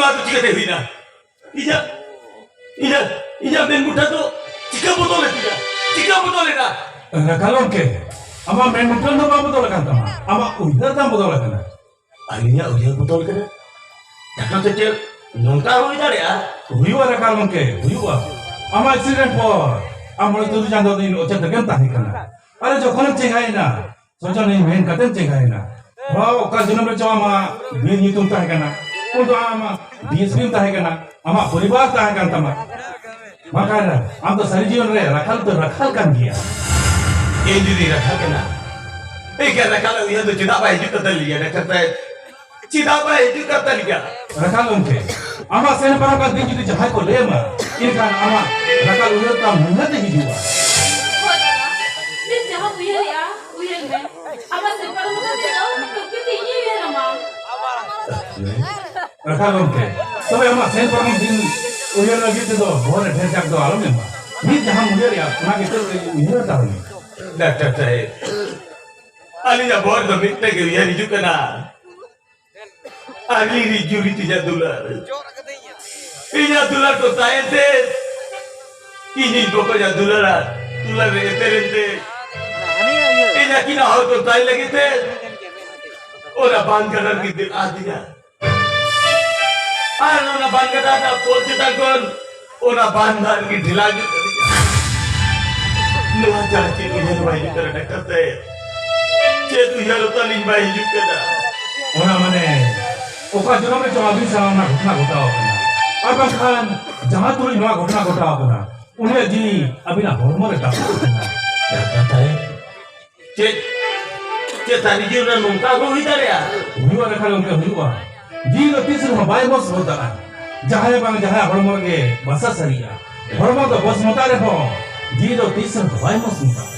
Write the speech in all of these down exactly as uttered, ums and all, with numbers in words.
ᱟᱫᱚ ᱪᱤᱠᱟᱹᱛᱮ ᱦᱩᱭᱱᱟ? ᱤᱧᱟᱹᱜ, ᱤᱧᱟᱹᱜ, ᱤᱧᱟᱹᱜ ᱢᱮᱫ ᱢᱩᱴᱷᱟᱹᱱ ᱫᱚ ᱪᱤᱠᱟᱹ ᱵᱚᱫᱚᱞ ᱮᱱ ᱛᱤᱧᱟ? ᱪᱤᱠᱟᱹ ᱵᱚᱫᱚᱞ ᱮᱱᱟ? ᱨᱟᱠᱷᱟᱞ ᱜᱚᱢᱠᱮ, ᱟᱢᱟᱜ ᱢᱮᱫ ᱢᱩᱴᱷᱟᱹᱱ ᱫᱚ ᱵᱟᱝ ᱵᱚᱫᱚᱞ ᱟᱠᱟᱱ ᱛᱟᱢᱟ, ᱟᱢᱟᱜ ᱩᱭᱦᱟᱹᱨ ᱛᱟᱢ ᱵᱚᱫᱚᱞ ᱟᱠᱟᱱᱟ᱾ ᱟᱹᱞᱤᱧᱟᱜ ᱩᱭᱦᱟᱹᱨ ᱵᱚᱫᱚᱞ ᱠᱟᱱᱟ? ᱰᱟᱠᱛᱟᱨ ᱥᱮ ᱪᱮᱫ ᱱᱚᱝᱠᱟ ᱦᱩᱭ ᱫᱟᱲᱮᱭᱟᱜᱼᱟ? ᱦᱩᱭᱩᱜᱼᱟ ᱨᱟᱠᱷᱟᱞ ᱜᱚᱢᱠᱮ, ᱦᱩᱭᱩᱜᱼᱟ᱾ ᱟᱢᱟᱜ ᱮᱠᱥᱤᱰᱮᱱᱴ ᱯᱚᱨ ᱟᱢ ᱢᱚᱬᱮ ᱛᱩᱨᱩᱭ ᱪᱟᱸᱫᱚ ᱫᱤᱱ ᱚᱪᱮᱛ ᱨᱮᱜᱮᱢ ᱛᱟᱦᱮᱸ ᱠᱟᱱᱟ᱾ ᱟᱨ ᱡᱚᱠᱷᱚᱱᱮᱢ ᱪᱮᱸᱜᱷᱟᱭᱮᱱᱟ, ᱥᱚᱡᱚᱱᱤᱧ ᱢᱮᱱ ᱠᱟᱛᱮᱢ ᱪᱮᱸᱜᱷᱟᱭᱮᱱᱟ᱾ ᱦᱚᱸ, ᱚᱠᱟ ᱡᱚᱱᱚᱢ ᱨᱮᱪᱚ ᱟᱢᱟᱜ ᱵᱤᱨ ᱧᱩᱛᱩᱢ ᱛᱟᱦᱮᱸ ᱠᱟᱱᱟ, ᱩᱱ ᱫᱚ ᱟᱢᱟᱜ ᱰᱤ ᱮᱥ ᱯᱤᱢ ᱛᱟᱦᱮᱸ ᱠᱟᱱᱟ, ᱟᱢᱟᱜ ᱯᱚᱨᱤᱵᱟᱨ ᱛᱟᱦᱮᱸ ᱠᱟᱱ ᱛᱟᱢᱟ᱾ ᱵᱟᱝᱠᱷᱟᱱ ᱟᱢ ᱫᱚ ᱥᱟᱹᱨᱤ ᱡᱤᱭᱚᱱ ᱨᱮ ᱨᱟᱠᱷᱟᱞ ᱫᱚ ᱨᱟᱠᱷᱟᱞ ᱠᱟᱱ ᱜᱮᱭᱟ᱾ ᱤᱧ ᱡᱩᱫᱤ ᱨᱟᱠᱷᱟᱞ ᱠᱟᱱᱟ, ᱮᱱᱠᱷᱟᱱ ᱨᱟᱠᱷᱟᱞ ᱩᱭᱦᱟᱹᱨ ᱫᱚ ᱪᱮᱫᱟᱜ ᱵᱟᱭ ᱦᱤᱡᱩᱜ ᱠᱟᱱ ᱛᱟᱹᱞᱤᱧᱟ ᱰᱟᱠᱛᱟᱨ ᱥᱟᱦᱮᱵ? ᱪᱮᱫᱟᱜ ᱵᱟᱭ ᱦᱤᱡᱩᱜ ᱠᱟᱱ ᱛᱟᱹᱞᱤᱧᱟ? ᱨᱟᱠᱷᱟᱞ ᱜᱚᱢᱠᱮ, ᱟᱢᱟᱜ ᱥᱮᱱ ᱯᱟᱨᱚᱢ ᱠᱟᱱ ᱫᱤᱱ ᱡᱩᱫᱤ ᱡᱟᱦᱟᱸᱭ ᱠᱚ ᱞᱟᱹᱭ ᱟᱢᱟ, ᱮᱱᱠᱷᱟᱱ ᱟᱢᱟᱜ ᱨᱟᱠᱷᱟᱞ ᱩᱭᱦᱟᱹᱨ ᱛᱟᱢ ᱱᱤᱦᱟᱹᱛ ᱜᱮ ᱦᱤᱡᱩᱜᱼᱟ᱾ ᱦᱳᱭ ᱫᱟᱫᱟ, ᱱᱤᱛ ᱡᱟᱦᱟᱸᱢ ᱩᱭᱦᱟᱹᱨᱮᱜᱼᱟ, ᱩᱭᱦᱟᱹᱨ ᱢᱮ᱾ ᱟᱢᱟᱜ ᱥᱮᱱ ᱯᱟᱨᱚᱢ ᱠᱟᱛᱮ ᱫᱚ ᱠᱟᱹᱡ ᱠᱟᱹᱡ ᱤᱧ ᱩᱭᱦᱟᱹᱨ ᱟᱢᱟ᱾ ᱨᱟᱠᱷᱟᱞ ᱜᱚᱢᱠᱮ, ᱛᱚᱵᱮ ᱟᱢᱟᱜ ᱥᱮᱱ ᱯᱟᱨᱚᱢ ᱫᱤᱱ ᱩᱭᱦᱟᱹᱨ ᱞᱟᱹᱜᱤᱫ ᱛᱮᱫᱚ ᱵᱚᱦᱚᱜ ᱨᱮ ᱰᱷᱮᱨ ᱡᱟᱠ ᱫᱚ ᱟᱞᱚᱢ ᱮᱢᱟ᱾ ᱱᱤᱛ ᱡᱟᱦᱟᱸᱢ ᱩᱭᱦᱟᱹᱨᱮᱜᱼᱟ, ᱚᱱᱟ ᱜᱮ ᱠᱟᱹᱡ ᱠᱟᱹᱡ ᱩᱭᱦᱟᱹᱨ ᱦᱟᱛᱟᱲ ᱢᱮ᱾ ᱰᱟᱠᱛᱟᱨ ᱥᱟᱦᱮᱵ, ᱟᱹᱞᱤᱧᱟᱜ ᱵᱚᱦᱚᱜ ᱨᱮᱫᱚ ᱢᱤᱫᱴᱮᱱ ᱜᱮ ᱩᱭᱦᱟᱹᱨ ᱦᱤᱡᱩᱜ ᱠᱟᱱᱟ᱾ ᱟᱨ ᱤᱧ ᱨᱤᱡ ᱡᱩᱨᱤ ᱛᱤᱧᱟᱹ ᱫᱩᱞᱟᱹᱲ᱾ ᱤᱧᱟᱹᱜ ᱫᱩᱞᱟᱹᱲ ᱠᱚ ᱛᱟᱦᱮᱸ ᱛᱮ, ᱤᱧᱤᱧ ᱵᱚᱠᱚᱧᱟᱜ ᱫᱩᱞᱟᱹᱲ ᱟᱨ ᱫᱩᱞᱟᱹᱲ ᱨᱮ ᱮᱯᱮᱨ ᱮᱱ ᱛᱮ, ᱤᱧ ᱟᱹᱠᱤᱱᱟᱜ ᱦᱚᱲ ᱠᱚ ᱛᱟᱦᱮᱸ ᱞᱟᱹᱜᱤᱫ ᱛᱮ, ᱚᱱᱟ ᱵᱟᱸᱫᱷ ᱜᱟᱰᱟ ᱨᱮᱠᱤᱱ ᱫᱟᱹᱲ ᱟᱫᱤᱧᱟ᱾ ᱟᱨ ᱚᱱᱟ ᱵᱟᱸᱫᱷ ᱜᱟᱰᱟ ᱨᱮᱱᱟᱜ ᱯᱳᱞ ᱪᱮᱛᱟᱱ ᱠᱷᱚᱱ ᱚᱱᱟ ᱵᱟᱸᱫᱷ ᱫᱟᱜ ᱨᱮᱠᱤᱱ ᱰᱷᱮᱞᱟᱣ ᱧᱚᱜ ᱠᱟᱫᱤᱧᱟ᱾ ᱱᱚᱣᱟ ᱪᱷᱟᱲᱟ ᱪᱮᱫ ᱩᱭᱦᱟᱹᱨ ᱵᱟᱭ ᱦᱤᱡᱩᱜ ᱠᱟᱱᱟ ᱰᱟᱠᱛᱟᱨ ᱥᱟᱦᱮᱵ? ᱪᱮᱫ ᱩᱭᱦᱟᱹᱨ ᱦᱚᱸ ᱛᱟᱹᱞᱤᱧ ᱵᱟᱭ ᱦᱤᱡᱩᱜ ᱠᱟᱱᱟ᱾ ᱚᱱᱟ ᱢᱟᱱᱮ, ᱚᱠᱟ ᱡᱚᱱᱚᱢ ᱨᱮᱪᱚ ᱟᱹᱵᱤᱱ ᱥᱟᱶ ᱚᱱᱟ ᱜᱷᱚᱴᱚᱱᱟ ᱜᱷᱚᱴᱟᱣ ᱟᱠᱟᱱᱟ, ᱟᱨ ᱵᱟᱝᱠᱷᱟᱱ ᱡᱟᱦᱟᱸ ᱛᱩᱞᱩᱡ ᱱᱚᱣᱟ ᱜᱷᱚᱴᱚᱱᱟ ᱜᱷᱚᱴᱟᱣ ᱟᱠᱟᱱᱟ, ᱩᱱᱤᱭᱟᱜ ᱡᱤᱣᱤ ᱟᱹᱵᱤᱱᱟᱜ ᱦᱚᱲᱢᱚ ᱨᱮ ᱫᱟᱯᱚᱴ ᱟᱠᱟᱱᱟ᱾ ᱰᱟᱠᱛᱟᱨ ᱥᱟᱦᱮᱵ, ᱪᱮᱫ, ᱪᱮᱫ ᱥᱟᱹᱨᱤ ᱡᱤᱭᱚᱱ ᱨᱮ ᱱᱚᱝᱠᱟ ᱦᱚᱸ ᱦᱩᱭ ᱫᱟᱲᱮᱭᱟᱜᱼᱟ? ᱦᱩᱭᱩᱜᱼᱟ ᱨᱟᱠᱷᱟᱞ ᱜᱚᱢᱠᱮ, ᱦᱩᱭᱩᱜᱼᱟ᱾ ᱡᱤᱣᱤ ᱫᱚ ᱛᱤᱥ ᱨᱮᱦᱚᱸ ᱵᱟᱭ ᱵᱚᱥ ᱢᱚᱛᱟᱜᱼᱟ᱾ ᱡᱟᱦᱟᱸᱭ ᱵᱟᱝ ᱡᱟᱦᱟᱸᱭ ᱦᱚᱲᱢᱚ ᱨᱮᱜᱮ ᱵᱟᱥᱟ ᱥᱟᱹᱨᱤᱜᱼᱟ᱾ ᱦᱚᱲᱢᱚ ᱫᱚ ᱵᱚᱥ ᱢᱚᱛᱟ ᱨᱮᱦᱚᱸ ᱡᱤᱣᱤ ᱫᱚ ᱛᱤᱥ ᱨᱮᱦᱚᱸ ᱵᱟᱭ ᱵᱚᱥ ᱢᱚᱛᱟᱜᱼᱟ᱾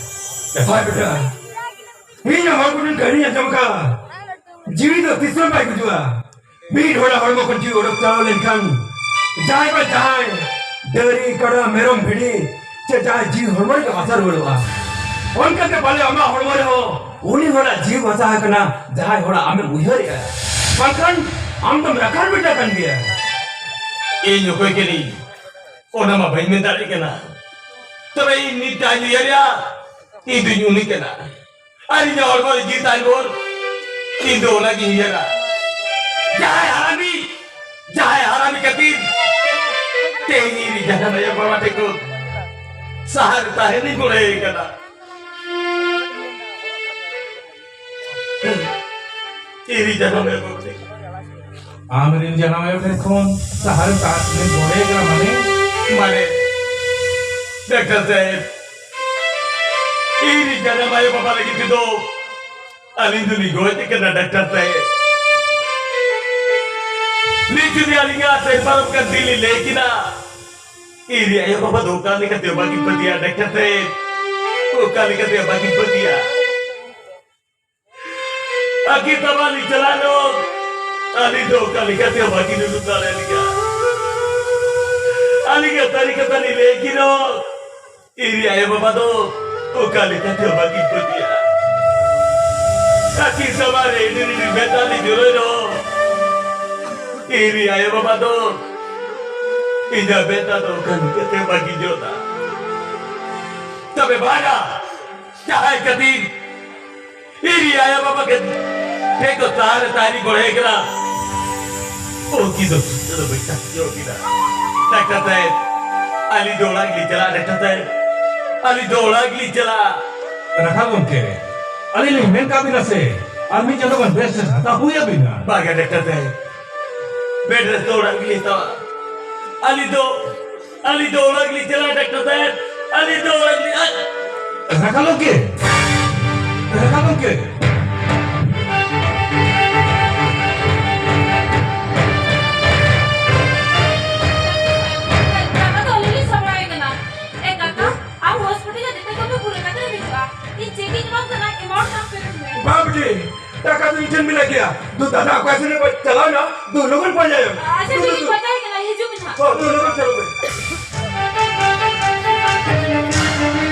ᱦᱳᱭ ᱵᱮᱴᱟ, ᱤᱧ ᱦᱚᱸ ᱦᱚᱲ ᱠᱚᱴᱷᱮᱱ ᱠᱟᱹᱦᱱᱤᱧ ᱟᱸᱡᱚᱢ ᱟᱠᱟᱫᱼᱟ, ᱡᱤᱣᱤ ᱫᱚ ᱛᱤᱥ ᱦᱚᱸ ᱵᱟᱭ ᱜᱩᱡᱩᱜᱼᱟ᱾ ᱢᱤᱫ ᱦᱚᱲᱟᱜ ᱦᱚᱲᱢᱚ ᱠᱷᱚᱱ ᱡᱤᱣᱤ ᱚᱰᱚᱠ ᱪᱟᱞᱟᱣ ᱞᱮᱱᱠᱷᱟᱱ, ᱡᱟᱦᱟᱸᱭ ᱵᱟ ᱡᱟᱦᱟᱸᱭ, ᱰᱟᱹᱝᱨᱤ, ᱠᱟᱰᱟ, ᱢᱮᱨᱚᱢ, ᱵᱷᱤᱰᱤ, ᱪᱮ ᱡᱟᱦᱟᱸᱭ ᱡᱤᱣᱤ ᱦᱚᱲᱢᱚ ᱨᱮᱜᱮ ᱵᱟᱥᱟ ᱨᱩᱣᱟᱹᱲᱚᱜᱼᱟ᱾ ᱚᱱᱠᱟᱛᱮ ᱯᱟᱞᱮ ᱟᱢᱟᱜ ᱦᱚᱲᱢᱚ ᱨᱮᱦᱚᱸ ᱩᱱᱤ ᱦᱚᱲᱟᱜ ᱡᱤᱣᱤ ᱵᱟᱥᱟ ᱟᱠᱟᱱᱟ, ᱡᱟᱦᱟᱸᱭ ᱦᱚᱲᱟᱜ ᱟᱢᱮᱢ ᱩᱭᱦᱟᱹᱨᱮᱜᱼᱟ᱾ ᱵᱟᱝᱠᱷᱟᱱ ᱟᱢ ᱫᱚᱢ ᱨᱟᱠᱷᱟᱞ ᱵᱮᱴᱟ ᱠᱟᱱ ᱜᱮᱭᱟ᱾ ᱤᱧ ᱚᱠᱚᱭ ᱠᱟᱹᱱᱟᱹᱧ, ᱚᱱᱟ ᱢᱟ ᱵᱟᱹᱧ ᱢᱮᱱ ᱫᱟᱲᱮᱭᱟᱜ ᱠᱟᱱᱟ᱾ ᱛᱚᱵᱮ ᱤᱧ ᱢᱤᱫᱴᱟᱝ ᱩᱭᱦᱟᱹᱨᱟ, ᱤᱧ ᱫᱩᱧ ᱩᱱᱤ ᱠᱟᱱᱟ᱾ ᱟᱨ ᱤᱧᱟᱹᱜ ᱦᱚᱲᱢᱚ ᱨᱮ ᱡᱤᱣᱤ ᱛᱟᱦᱮᱱ ᱵᱷᱳᱨ ᱤᱧ ᱫᱚ ᱚᱱᱟᱜᱤᱧ ᱩᱭᱦᱟᱹᱨᱟ᱾ ᱡᱟᱦᱟᱸᱭ ᱦᱟᱨᱟᱢᱤ, ᱡᱟᱦᱟᱸᱭ ᱦᱟᱨᱟᱢᱤ ᱠᱷᱟᱹᱛᱤᱨ ᱛᱮᱦᱮᱧ ᱤᱧ ᱡᱟᱱᱟᱢ ᱟᱭᱳ ᱵᱟᱵᱟ ᱴᱷᱮᱱ ᱠᱷᱚᱱ ᱥᱟᱦᱟ ᱨᱮ ᱛᱟᱦᱮᱱᱤᱧ ᱢᱚᱱᱮᱭ ᱠᱟᱱᱟ᱾ ᱤᱧ ᱡᱟᱱᱟᱢ ᱟᱭᱳ ᱵᱟᱵᱟ ᱴᱷᱮᱱ ᱟᱢᱨᱮᱱ ᱡᱟᱱᱟᱢ ᱟᱭᱳ ᱴᱷᱮᱱ ᱠᱷᱚᱱ ᱥᱟᱦᱟᱨᱮ ᱛᱟᱦᱮᱸ ᱠᱟᱱᱟ ᱢᱟᱱᱮ? ᱢᱟᱱᱮ, ᱰᱟᱠᱛᱟᱨ ᱥᱟᱦᱮᱵᱽ, ᱤᱧ ᱡᱟᱱᱟᱢ ᱟᱭᱳ ᱵᱟᱵᱟ ᱞᱟᱹᱜᱤᱫ ᱛᱮᱫᱚ ᱟᱹᱞᱤᱧ ᱫᱚᱞᱤᱧ ᱜᱚᱡ ᱟᱠᱟᱱᱟ, ᱰᱟᱠᱛᱟᱨ ᱥᱟᱦᱮᱵᱽ᱾ ᱱᱤᱛ ᱡᱩᱫᱤ ᱟᱹᱞᱤᱧᱟᱜ ᱥᱮᱨᱢᱟ ᱨᱚᱠᱟᱱ ᱫᱤᱱ ᱞᱤᱧ ᱞᱟᱹᱭ ᱠᱤᱱᱟ, ᱤᱧ ᱟᱭᱳ ᱵᱟᱵᱟ ᱫᱚ ᱚᱠᱟ ᱞᱮᱠᱟᱛᱮ ᱵᱟᱹᱠᱤᱱ ᱯᱟᱹᱛᱭᱟᱹᱜᱼᱟ, ᱰᱟᱠᱛᱟᱨ ᱥᱟᱦᱮᱵᱽ? ᱚᱠᱟ ᱞᱮᱠᱟᱛᱮ ᱵᱟᱹᱠᱤᱱ ᱯᱟᱹᱛᱭᱟᱹᱜᱼᱟ? ᱟᱹᱠᱤᱱ ᱛᱟᱵᱟ ᱞᱤᱧ ᱪᱟᱞᱟᱜ ᱨᱮᱦᱚᱸ, ᱟᱹᱞᱤᱧ ᱫᱚ ᱚᱠᱟ ᱞᱮᱠᱟᱛᱮ ᱵᱟᱹᱠᱤᱱ ᱩᱰᱩᱠ ᱫᱟᱲᱮᱭᱟᱞᱤᱧᱟ᱾ ᱟᱹᱞᱤᱧ ᱜᱮ ᱥᱟᱹᱨᱤ ᱠᱟᱛᱷᱟ ᱞᱤᱧ ᱞᱟᱹᱭ ᱠᱤᱱ ᱨᱮᱦᱚᱸ, ᱤᱧ ᱟᱭᱳ ᱵᱟᱵᱟ ᱫᱚ ᱚᱠᱟ ᱞᱮᱠᱟᱛᱮ ᱵᱟᱹᱠᱤᱱ ᱯᱟᱹᱛᱭᱟᱹᱜᱼᱟ᱾ ᱟᱹᱠᱤᱱ ᱥᱟᱢᱟᱝ ᱨᱮ ᱤᱰᱤ ᱤᱰᱤ ᱢᱮᱫ ᱫᱟᱜ ᱞᱤᱧ ᱡᱚᱨᱚᱭ ᱨᱮᱦᱚᱸ, ᱤᱧ ᱟᱭᱳ ᱵᱟᱵᱟ ᱫᱚ ᱤᱧᱟᱹᱜ ᱢᱮᱫ ᱫᱟᱜ ᱫᱚ ᱚᱠᱟ ᱞᱮᱠᱟᱛᱮ ᱵᱟᱹᱠᱤᱱ ᱡᱚᱫᱟ᱾ ᱛᱚᱵᱮ ᱵᱟᱝᱟ, ᱡᱟᱦᱟᱸᱭ ᱠᱷᱟᱹᱛᱤᱨ ᱤᱧ ᱟᱭᱳ ᱵᱟᱵᱟ ᱠᱷᱟᱹᱛᱤᱨ ᱴᱷᱮᱱ ᱠᱚ ᱥᱟᱦᱟᱨ ᱨᱮ ᱛᱟᱦᱮᱱᱤᱧ ᱜᱚᱲᱚᱭ ᱠᱟᱱᱟ, ᱩᱱᱠᱤᱱ ᱫᱚ ᱥᱩᱠᱷ ᱨᱮ ᱵᱟᱹᱧ ᱛᱟᱦᱮᱸ ᱦᱚᱪᱚ ᱠᱤᱱᱟ᱾ ᱰᱟᱠᱛᱟᱨ ᱥᱟᱦᱮᱵᱽ, ᱟᱹᱞᱤᱧ ᱫᱚ ᱚᱲᱟᱜ ᱜᱮᱞᱤᱧ ᱪᱟᱞᱟᱜᱼᱟ, ᱰᱟᱠᱛᱟᱨ ᱥᱟᱦᱮᱵᱽ, ᱟᱹᱞᱤᱧ ᱫᱚ ᱚᱲᱟᱜ ᱜᱮᱞᱤᱧ ᱪᱟᱞᱟᱜᱼᱟ᱾ ᱨᱟᱠᱷᱟ ᱜᱚᱢᱠᱮ, ᱟᱹᱞᱤᱧ ᱞᱤᱧ ᱢᱮᱱ ᱠᱟᱜ ᱵᱤᱱᱟ ᱥᱮ, ᱟᱨ ᱢᱤᱫ ᱪᱟᱸᱫᱳ ᱜᱟᱱ ᱵᱮᱥ ᱦᱟᱛᱟᱣ ᱦᱩᱭ ᱟᱹᱵᱤᱱᱟ᱾ ᱵᱟᱝᱟ ᱰᱟᱠᱛᱟᱨ ᱥᱟᱦᱮᱵᱽ, ᱵᱮᱰ ᱨᱮᱥᱴ ᱫᱚ ᱚᱲᱟᱜ ᱜᱮᱞᱤᱧ ᱦᱟᱛᱟᱣᱟ᱾ ᱟᱹᱞᱤᱧ ᱫᱚ ᱟᱹᱞᱤᱧ ᱫᱚ ᱚᱲᱟᱜ ᱞᱤᱧ ᱪᱟᱞᱟᱜᱼᱟ, ᱰᱟᱠᱛᱟᱨ ᱥᱟᱦᱮᱵᱽ᱾ ᱟᱹᱞᱤᱧ ᱫᱚ ᱚᱲᱟᱜ ᱞᱤᱧ, ᱟᱡ᱾ ᱨᱟᱠᱷᱟ ᱜᱚᱢᱠᱮ! ᱨᱟᱠᱷᱟ ᱜᱚᱢᱠᱮ! ᱠᱟᱠᱟ ᱫᱚ ᱟᱹᱞᱤᱧ ᱞᱤᱧ ᱥᱟᱢᱵᱲᱟᱣᱮ ᱠᱟᱱᱟ᱾ ᱮ ᱠᱟᱠᱟ, ᱟᱢ ᱦᱚᱥᱯᱤᱴᱟᱞ ᱨᱮ ᱡᱚᱛᱚ ᱠᱟᱹᱢᱤ ᱯᱩᱨᱟᱹ ᱠᱟᱛᱮ ᱦᱤᱡᱩᱜᱼᱟ᱾ ᱤᱧ ᱪᱮᱠ ᱤᱧ ᱮᱢᱟᱢ ᱠᱟᱱᱟ, ᱮᱢᱟᱣᱩᱱᱴ ᱟᱢ ᱯᱮᱢᱮᱱᱴ ᱢᱮ᱾ ᱵᱟᱝ ᱵᱤᱴᱤ, ᱴᱟᱠᱟ ᱫᱚ ᱤᱧ ᱴᱷᱮᱱ ᱢᱮᱱᱟᱜ ᱜᱮᱭᱟ᱾ ᱫᱩ ᱫᱟᱫᱟ ᱚᱠᱟ ᱥᱮᱫ ᱨᱮ ᱪᱟᱞᱟᱣ ᱮᱱᱟ? ᱫᱩ ᱞᱚᱜᱚᱱ ᱯᱟᱸᱡᱟᱭᱮᱢ᱾ ᱟᱪᱪᱷᱟ, ᱫᱩ, ᱴᱷᱤᱠ, ᱫᱩ, ᱤᱧ ᱫᱩ᱾ ᱯᱟᱸᱡᱟᱭᱮ ᱠᱟᱱᱟ, ᱦᱤᱡᱩᱜ ᱢᱮ ᱱᱟᱦᱟᱜ᱾ ᱦᱚᱸ, ᱫᱩ ᱞᱚᱜᱚᱱ ᱪᱟᱞᱟᱜ ᱢᱮ᱾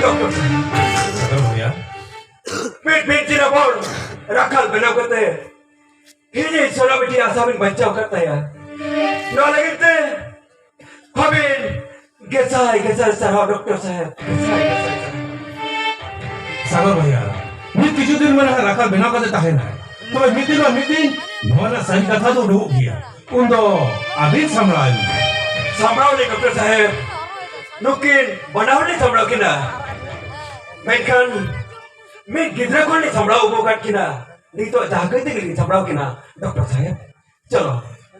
ᱰᱚᱠᱴᱚᱨ᱾ ᱰᱚᱠᱴᱚᱨ ᱵᱷᱟᱭᱟ᱾ ᱯᱮᱴ ᱯᱮᱴ ᱪᱤᱱᱟ ᱵᱚᱞ ᱨᱟᱠᱷᱟᱞ ᱵᱮᱱᱟᱣ ᱠᱟᱛᱮ ᱤᱧ ᱥᱚᱱᱟ ᱵᱤᱴᱤ ᱟᱥᱟ ᱵᱤᱱ ᱵᱟᱧᱪᱟᱣ ᱠᱟᱫ ᱛᱟᱭᱟ᱾ ᱱᱚᱣᱟ ᱞᱟᱹᱜᱤᱫ ᱛᱮ ᱦᱟᱵᱤᱱ ᱜᱮᱥᱟᱭ ᱜᱮᱥᱟᱭ ᱥᱟᱨᱦᱟᱣ ᱰᱚᱠᱴᱚᱨ ᱥᱟᱦᱮᱵ, ᱜᱮᱥᱟᱭ ᱜᱮᱥᱟᱭ ᱥᱟᱨᱦᱟᱣ᱾ ᱥᱟᱜᱚᱨ ᱵᱷᱟᱭᱟ, ᱢᱤᱫ ᱠᱤᱪᱷᱩ ᱫᱤᱱ ᱢᱟᱱᱮ ᱨᱟᱠᱷᱟ ᱵᱮᱱᱟᱣ ᱠᱟᱛᱮ ᱛᱟᱦᱮᱱᱟᱭ, ᱛᱚᱵᱮ ᱢᱤᱫ ᱫᱤᱱ ᱵᱟᱝ ᱢᱤᱫ ᱫᱤᱱ ᱱᱚᱣᱟ ᱨᱮᱱᱟᱜ ᱥᱟᱹᱨᱤ ᱠᱟᱛᱷᱟ ᱫᱚ ᱩᱰᱩᱠᱚᱜ ᱜᱮᱭᱟ᱾ ᱩᱱᱫᱚ ᱟᱹᱵᱤᱱ ᱥᱟᱢᱵᱲᱟᱣ ᱟᱹᱵᱤᱱ᱾ ᱥᱟᱢᱵᱲᱟᱣ ᱞᱮ ᱰᱚᱠᱴᱚᱨ ᱥᱟᱦᱮᱵ, ᱱᱩᱠᱤᱱ ᱵᱟᱱᱟ ᱦᱚᱲ ᱞᱤᱧ ᱥᱟᱢᱵᱲᱟᱣ ᱠᱤᱱᱟ᱾ ᱢᱮᱱᱠᱷᱟᱱ ᱢᱤᱫ ᱜᱤᱫᱽᱨᱟᱹ ᱠᱷᱚᱱ ᱞᱤᱧ ᱥᱟᱢᱵᱲᱟᱣ ᱟᱹᱜᱩ ᱟᱠᱟᱫ ᱠᱤᱱᱟ, ᱱᱤᱛᱚᱜ ᱡᱟᱦᱟᱸ ᱠᱟᱹᱭ ᱛᱮᱜᱮ ᱞᱤᱧ ᱥᱟᱢᱵᱲᱟᱣ ᱠᱤᱱᱟ ᱰᱚᱠᱴᱚᱨ ᱥᱟᱦᱮᱵ᱾ ᱪᱚᱞᱚ,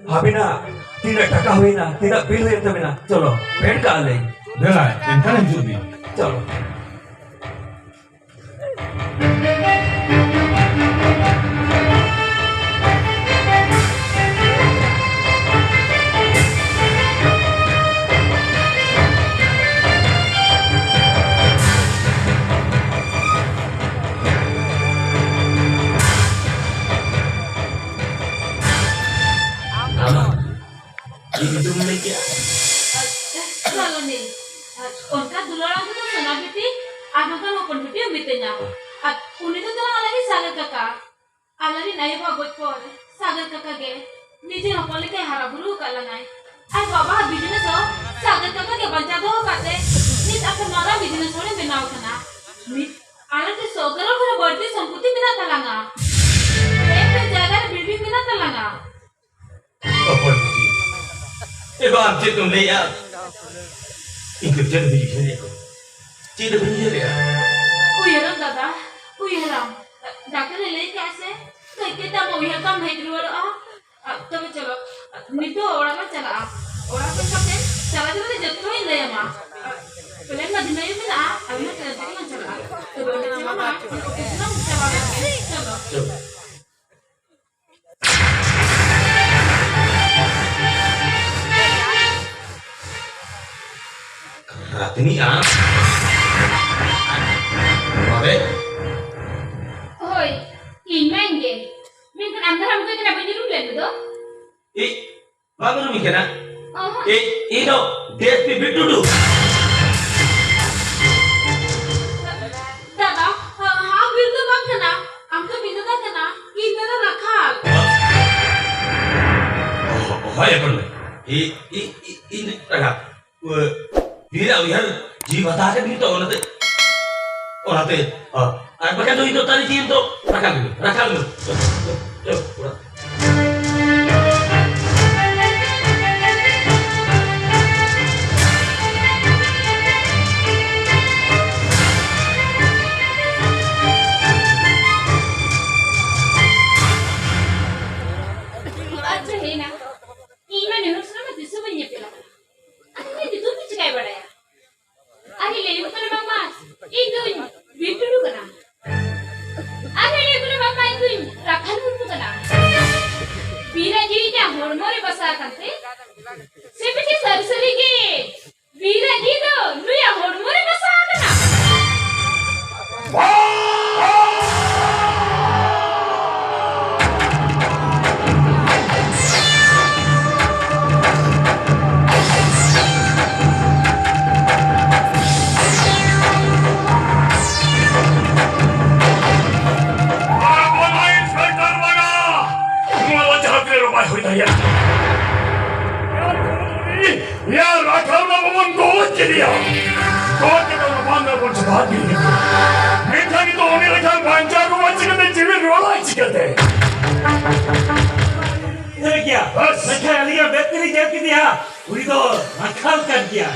ᱟᱹᱵᱤᱱᱟᱜ ᱛᱤᱱᱟᱹᱜ ᱴᱟᱠᱟ ᱦᱩᱭᱱᱟ, ᱛᱤᱱᱟᱹᱜ ᱵᱤᱞ ᱦᱩᱭᱮᱱ ᱛᱟᱵᱤᱱᱟ? ᱪᱚᱞᱚ, ᱯᱮᱰ ᱠᱟᱜᱼᱟ ᱞᱤᱧ᱾ ᱫᱮᱞᱟ, ᱮᱱᱠᱷᱟᱱ ᱦᱤᱡᱩᱜ ᱵᱤᱱ᱾ ᱪᱚᱞᱚ᱾ ᱟᱢᱟᱜ ᱪᱮᱫ ᱧᱩᱛᱩᱢ ᱞᱟᱹᱭ ᱠᱮᱜᱼᱟ? ᱥᱟᱞᱚᱱᱤ᱾ ᱚᱱᱠᱟ ᱫᱩᱞᱟᱹᱲ ᱟᱢ ᱫᱚ ᱥᱳᱱᱟ ᱵᱤᱴᱤ ᱟᱨ ᱱᱚᱝᱠᱟᱱ ᱦᱚᱯᱚᱱ ᱵᱤᱴᱤ ᱮᱢ ᱢᱤᱛᱟᱹᱧᱟ᱾ ᱟᱨ ᱩᱱᱤ ᱫᱚ ᱛᱟᱞᱟᱝ ᱟᱞᱮ ᱨᱤᱱ ᱥᱟᱜᱮᱨ ᱠᱟᱠᱟ᱾ ᱟᱞᱮ ᱨᱤᱱ ᱟᱭᱳ ᱵᱟᱵᱟ ᱜᱚᱡ ᱯᱚᱨ ᱥᱟᱜᱮᱨ ᱠᱟᱠᱟ ᱜᱮ ᱱᱤᱡᱮ ᱦᱚᱯᱚᱱ ᱞᱮᱠᱟᱭ ᱦᱟᱨᱟ ᱵᱩᱨᱩ ᱟᱠᱟᱫ ᱞᱟᱝᱟᱭ᱾ ᱟᱨ ᱵᱟᱵᱟ ᱵᱤᱡᱽᱱᱮᱥ ᱦᱚᱸ ᱥᱟᱜᱮᱨ ᱠᱟᱠᱟ ᱜᱮ ᱵᱟᱧᱪᱟᱣ ᱫᱚᱦᱚ ᱠᱟᱛᱮ ᱱᱤᱛ ᱟᱯᱮ ᱢᱟᱨᱟᱝ ᱵᱤᱡᱽᱱᱮᱥ ᱦᱚᱲᱮ ᱵᱮᱱᱟᱣ ᱟᱠᱟᱱᱟ᱾ ᱱᱤᱛ ᱟᱞᱮ ᱴᱷᱮᱱ ᱥᱚ ᱠᱟᱨᱳᱲ ᱠᱷᱚᱱ ᱵᱟᱹᱲᱛᱤ ᱥᱚᱢᱯᱚᱛᱤ ᱢᱮᱱᱟᱜ ᱛᱟᱞᱟᱝᱟ᱾ ᱯᱮ ᱯᱮ ᱡᱟᱭᱜᱟ ᱨᱮ ᱵᱤᱞᱰᱤᱝ ᱢᱮᱱᱟᱜ ᱛᱟᱞᱟᱝᱟ᱾ ᱚᱠᱚᱭ ᱵᱩᱰᱷᱤ? ᱮ ᱵᱟ, ᱟᱢ ᱪᱮᱫ ᱮᱢ ᱞᱟᱹᱭᱮᱜᱼᱟ? ᱤᱧ ᱫᱚ ᱪᱮᱫ ᱦᱚᱸ ᱵᱟᱹᱧ ᱩᱭᱦᱟᱹᱨᱮᱜᱼᱟ ᱜᱚ᱾ ᱪᱮᱫ ᱦᱚᱸ ᱵᱟᱹᱧ ᱩᱭᱦᱟᱹᱨᱮᱜᱼᱟ᱾ ᱩᱭᱦᱟᱹᱨᱟᱢ ᱫᱟᱫᱟ, ᱩᱭᱦᱟᱹᱨᱟᱢ᱾ ᱰᱟᱠᱛᱟᱨ ᱮ ᱞᱟᱹᱭ ᱠᱟᱜᱼᱟ ᱥᱮ, ᱠᱟᱹᱡ ᱠᱟᱹᱡ ᱛᱮ ᱟᱢᱟᱜ ᱩᱭᱦᱟᱹᱨ ᱛᱟᱢ ᱦᱮᱡ ᱨᱩᱣᱟᱹᱲᱚᱜᱼᱟ᱾ ᱟ, ᱛᱚᱵᱮ ᱪᱚᱞᱚ, ᱱᱤᱛᱚᱜ ᱚᱲᱟᱜ ᱵᱚᱱ ᱪᱟᱞᱟᱜᱼᱟ᱾ ᱚᱲᱟᱜ ᱥᱮᱱ ᱠᱟᱛᱮ ᱪᱟᱞᱟᱣ ᱪᱟᱞᱟᱣ ᱛᱮ ᱡᱚᱛᱚᱧ ᱞᱟᱹᱭ ᱟᱢᱟ᱾ ᱯᱞᱮᱱ ᱢᱟ ᱫᱷᱤᱱᱟᱹᱝ ᱟᱹᱭᱩᱵ ᱢᱮᱱᱟᱜᱼᱟ, ᱟᱨ ᱢᱤᱫ ᱴᱨᱮᱱ ᱛᱮᱜᱮ ᱵᱚᱱ ᱪᱟᱞᱟᱜᱼᱟ᱾ ᱛᱚᱵᱮ ᱚᱸᱰᱮ ᱪᱟᱞᱟᱣ ᱢᱟᱲᱟᱝ ᱚᱱᱟ ᱚᱯᱟᱨᱮᱥᱚᱱ ᱪᱟᱞᱟᱣ ᱞᱮᱱ ᱜᱮ᱾ ᱪᱚᱞᱚ᱾ ᱪᱚᱞᱚ᱾ ᱨᱟᱛᱱᱤ ᱟᱢ? ᱱᱚᱰᱮ? ᱦᱳᱭ, ᱤᱧ ᱢᱟ ᱤᱧ ᱜᱮ᱾ ᱢᱮᱱᱠᱷᱟᱱ ᱟᱢ ᱫᱚ ᱱᱟᱦᱟᱜ ᱚᱱᱠᱟ ᱜᱮ ᱱᱟᱦᱟᱜ ᱵᱟᱹᱧ ᱩᱨᱩᱢ ᱞᱮᱫ ᱢᱮᱫᱚ᱾ ᱤᱧ ᱵᱟᱢ ᱩᱨᱩᱢᱤᱧ ᱠᱟᱱᱟ? ᱚᱦᱚᱸ᱾ ᱤᱧ, ᱤᱧ ᱫᱚ ᱰᱤ ᱮᱥ ᱯᱤ ᱵᱤᱴᱩ ᱴᱩᱰᱩ᱾ ᱫᱟᱫᱟ, ᱟᱢ ᱵᱤᱨ ᱫᱚ ᱵᱟᱝ ᱠᱟᱱᱟ, ᱟᱢ ᱫᱚ ᱢᱤᱫ ᱫᱟᱫᱟ ᱠᱟᱱᱟ, ᱤᱧ ᱫᱟᱫᱟ ᱨᱟᱠᱷᱟᱞ᱾ ᱦᱳᱭ, ᱦᱚᱯᱚᱱ ᱢᱟᱹᱭ, ᱤ- ᱤ- ᱤ- ᱤᱧ ᱫᱚ ᱨᱟᱠᱷᱟ, ᱩ- ᱵᱤᱨᱟᱜ ᱩᱭᱦᱟᱹᱨ ᱡᱤᱣᱤ ᱵᱟᱛᱟ ᱟᱠᱟᱫ ᱜᱮ ᱛᱚ, ᱚᱱᱟᱛᱮ, ᱚᱱᱟᱛᱮ, ᱚ, ᱟᱨ ᱵᱟᱠᱷᱟᱱ ᱫᱚ ᱤᱧ ᱫᱚ ᱛᱟᱹᱨᱤ ᱡᱤᱭᱚᱱ ᱫᱚ ᱨᱟᱠᱷᱟ ᱜᱮ, ᱨᱟᱠᱷᱟ ᱜᱮ᱾ ᱪᱚ, ᱪᱚ, ᱪᱚ, ᱚᱲᱟᱜ᱾ ᱟᱪᱪᱷᱟ, ᱦᱮᱡ ᱮᱱᱟ᱾ ᱤᱧ ᱢᱟ ᱱᱩᱱᱟᱹᱜ ᱥᱮᱨᱢᱟ ᱛᱤᱥ ᱦᱚᱸ ᱵᱟᱹᱧ ᱧᱮᱯᱮᱞ ᱟᱠᱟᱱᱟ᱾ ᱟᱨ ᱤᱧᱟᱹᱜ ᱧᱩᱛᱩᱢ ᱫᱚ ᱪᱤᱠᱟᱹᱭ ᱵᱟᱲᱟᱭᱟ? ᱟᱨᱮ ᱞᱟᱹᱭ ᱦᱩᱭᱩᱜ ᱠᱟᱱᱟ, ᱵᱟᱝᱢᱟ ᱤᱧ ᱫᱩᱧ ᱵᱤᱨ ᱴᱩᱰᱩ ᱠᱟᱱᱟ᱾ ᱟᱨᱮ ᱞᱟᱹᱭ ᱦᱩᱭᱩᱜ ᱠᱟᱱᱟ, ᱵᱟᱝᱢᱟ ᱤᱧ ᱫᱩᱧ ᱨᱟᱠᱷᱟᱞ ᱢᱩᱨᱢᱩ ᱠᱟᱱᱟ᱾ ᱵᱤᱨ ᱟᱜ ᱡᱤᱣᱤ ᱤᱧᱟᱹᱜ ᱦᱚᱲᱢᱚ ᱨᱮ ᱵᱟᱥᱟ ᱟᱠᱟᱱ ᱛᱮ, ᱥᱮ ᱯᱮᱪᱮ ᱥᱟᱹᱨᱤ ᱥᱟᱹᱨᱤ ᱜᱮ ᱵᱤᱨ ᱟᱜ ᱡᱤᱣᱤ ᱫᱚ ᱱᱩᱭᱟᱜ ᱦᱚᱲᱢᱚ ᱨᱮ ᱵᱟᱥᱟ ᱟᱠᱟᱱᱟ᱾ ᱱᱚᱣᱟ ᱫᱚ ᱡᱟᱦᱟᱸ ᱛᱤᱱᱟᱹᱜ ᱨᱚᱵᱟᱭ ᱦᱩᱭ ᱫᱟᱲᱮᱭᱟᱜᱼᱟ᱾ ᱭᱟ, ᱨᱟᱠᱷᱟᱞ ᱢᱟ ᱵᱟᱵᱚᱱ ᱜᱚᱡ ᱠᱮᱫᱮᱭᱟ᱾ ᱜᱚᱡ ᱠᱟᱛᱮ ᱚᱱᱟ ᱵᱟᱸᱫᱷ ᱨᱮᱵᱚᱱ ᱪᱟᱯᱟᱫ ᱜᱤᱰᱤ ᱠᱮᱫᱮᱭᱟ᱾ ᱢᱮᱱᱠᱷᱟᱱ ᱱᱤᱛᱚᱜ ᱩᱱᱤ ᱞᱮᱠᱟᱱ ᱵᱟᱧᱪᱟᱣ ᱨᱩᱣᱟᱹᱲ ᱪᱤᱠᱟᱹᱛᱮ? ᱡᱤᱣᱤ ᱨᱩᱣᱟᱹᱲᱟᱭ ᱪᱤᱠᱟᱹᱛᱮ? ᱴᱷᱤᱠ ᱜᱮᱭᱟ᱾ ᱵᱟᱥ᱾ ᱢᱮᱱᱠᱷᱟᱱ ᱟᱹᱞᱤᱧᱟᱜ ᱢᱮᱫ ᱛᱮᱞᱤᱧ ᱧᱮᱞ ᱠᱮᱫᱮᱭᱟ, ᱩᱱᱤ ᱫᱚ ᱨᱟᱠᱷᱟᱞ ᱠᱟᱱ ᱜᱮᱭᱟ᱾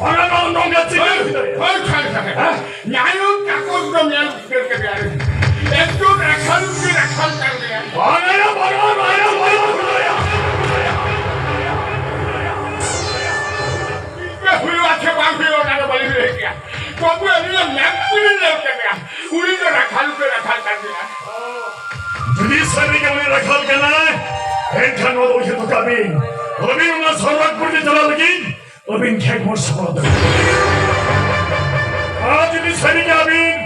ᱚᱱᱟ ᱫᱚ ᱱᱚᱝᱠᱟ ᱪᱤᱠᱟᱹ ᱦᱩᱭ ᱫᱟᱲᱮᱭᱟᱜᱼᱟ? ᱦᱳᱭ, ᱦᱳᱭ, ᱦᱳᱭ, ᱦᱳᱭ᱾ ᱦᱮᱸ? ᱧᱟᱭᱚᱢ ᱪᱟᱠᱚ ᱫᱚ ᱧᱮᱞ ᱩᱛᱟᱹᱨ ᱠᱮᱫᱮᱭᱟ᱾ ᱮᱠᱫᱚᱢ ᱨᱟᱠᱷᱟᱞ ᱜᱮ ᱨᱟᱠᱷᱟᱞ ᱠᱟᱱ ᱜᱮᱭᱟ᱾ ᱵᱟᱝᱟ, ᱵᱟᱝᱟ, ᱵᱟᱝᱟ, ᱵᱟᱝᱟ, ᱵᱟᱝᱟ᱾ ᱪᱮᱫ ᱦᱩᱭᱩᱜᱼᱟ ᱥᱮ ᱵᱟᱝ ᱦᱩᱭᱩᱜᱼᱟ, ᱚᱱᱟ ᱫᱚ ᱵᱟᱹᱞᱤᱧ ᱞᱟᱹᱭ ᱠᱮᱭᱟ᱾ ᱛᱚᱵᱮ ᱟᱹᱞᱤᱧ ᱫᱚ ᱢᱮᱫ ᱛᱮᱞᱤᱧ ᱧᱮᱞ ᱠᱮᱫᱮᱭᱟ᱾ ᱩᱱᱤ ᱫᱚ ᱨᱟᱠᱷᱟᱞ ᱜᱮ ᱨᱟᱠᱷᱟᱞ ᱠᱟᱱ ᱜᱮᱭᱟ᱾ ᱡᱩᱫᱤ ᱥᱟᱹᱨᱤ ᱜᱮ ᱩᱱᱤ ᱨᱟᱠᱷᱟᱞ ᱠᱟᱱᱟᱭ, ᱮᱱᱠᱷᱟᱱ ᱱᱚᱣᱟ ᱫᱚ ᱩᱭᱦᱟᱹᱨ ᱫᱚᱦᱚ ᱠᱟᱜ ᱵᱤᱱ᱾ ᱟᱹᱵᱤᱱ ᱚᱱᱟ ᱥᱚᱨᱚᱜᱽᱯᱩᱨ ᱛᱮ ᱪᱟᱞᱟᱜ ᱞᱟᱹᱜᱤᱫ ᱟᱹᱵᱤᱱ ᱴᱷᱮᱱ ᱵᱚᱱ ᱥᱟᱯᱲᱟᱣ ᱫᱟᱲᱮᱭᱟᱜᱼᱟ᱾ ᱟᱨ ᱡᱩᱫᱤ ᱥᱟᱹᱨᱤ ᱜᱮ ᱟᱹᱵᱤᱱ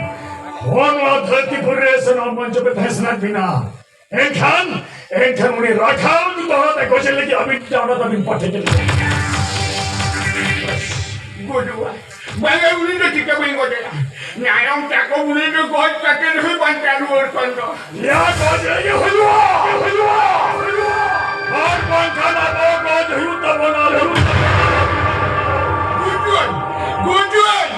ᱦᱚᱲ ᱱᱚᱣᱟ ᱫᱷᱟᱹᱨᱛᱤ ᱯᱩᱨᱤ ᱨᱮ ᱥᱮ ᱱᱚᱣᱟ ᱢᱚᱧᱪᱚ ᱯᱮ ᱛᱟᱦᱮᱸ ᱥᱟᱱᱟᱭᱮᱫ ᱵᱤᱱᱟ, ᱮᱱᱠᱷᱟᱱ, ᱮᱱᱠᱷᱟᱱ ᱩᱱᱤ ᱨᱟᱠᱷᱟᱞ ᱡᱩᱫᱤ ᱦᱚᱲ ᱛᱮ ᱜᱚᱡᱮ ᱞᱟᱹᱜᱤᱫ ᱟᱹᱵᱤᱱ ᱡᱩᱫᱤ ᱚᱱᱟ ᱛᱟᱵᱤᱱ ᱯᱟᱴᱷᱮ ᱪᱮᱫ ᱞᱮᱠᱟ? ᱜᱚᱡᱚᱜᱼᱟ᱾ ᱵᱟᱝᱟ, ᱩᱱᱤ ᱫᱚ ᱪᱤᱠᱟᱹ ᱵᱟᱹᱧ ᱜᱚᱡᱮᱭᱟ? ᱧᱟᱭᱚᱢ ᱪᱟᱠᱚ ᱩᱱᱤ ᱫᱚ ᱜᱚᱡ ᱠᱟᱛᱮ ᱦᱚᱸ ᱵᱟᱧᱪᱟᱣ ᱨᱩᱣᱟᱹᱲ ᱠᱷᱚᱱ ᱫᱚ᱾ ᱭᱟ, ᱜᱚᱡ ᱞᱟᱹᱜᱤᱫ ᱦᱩᱭᱩᱜᱼᱟ, ᱦᱩᱭᱩᱜᱼᱟ, ᱦᱩᱭᱩᱜᱼᱟ᱾ ᱟᱨ ᱵᱟᱝᱠᱷᱟᱱ ᱟᱵᱚ ᱜᱚᱡ ᱦᱩᱭᱩᱜ ᱛᱟᱵᱚᱱᱟ, ᱦᱩᱭᱩᱜ ᱛᱟᱵᱚᱱᱟ᱾ ᱜᱩᱡᱩᱜ ᱟᱹᱧ, ᱜᱩᱡᱩᱜ ᱟᱹᱧ᱾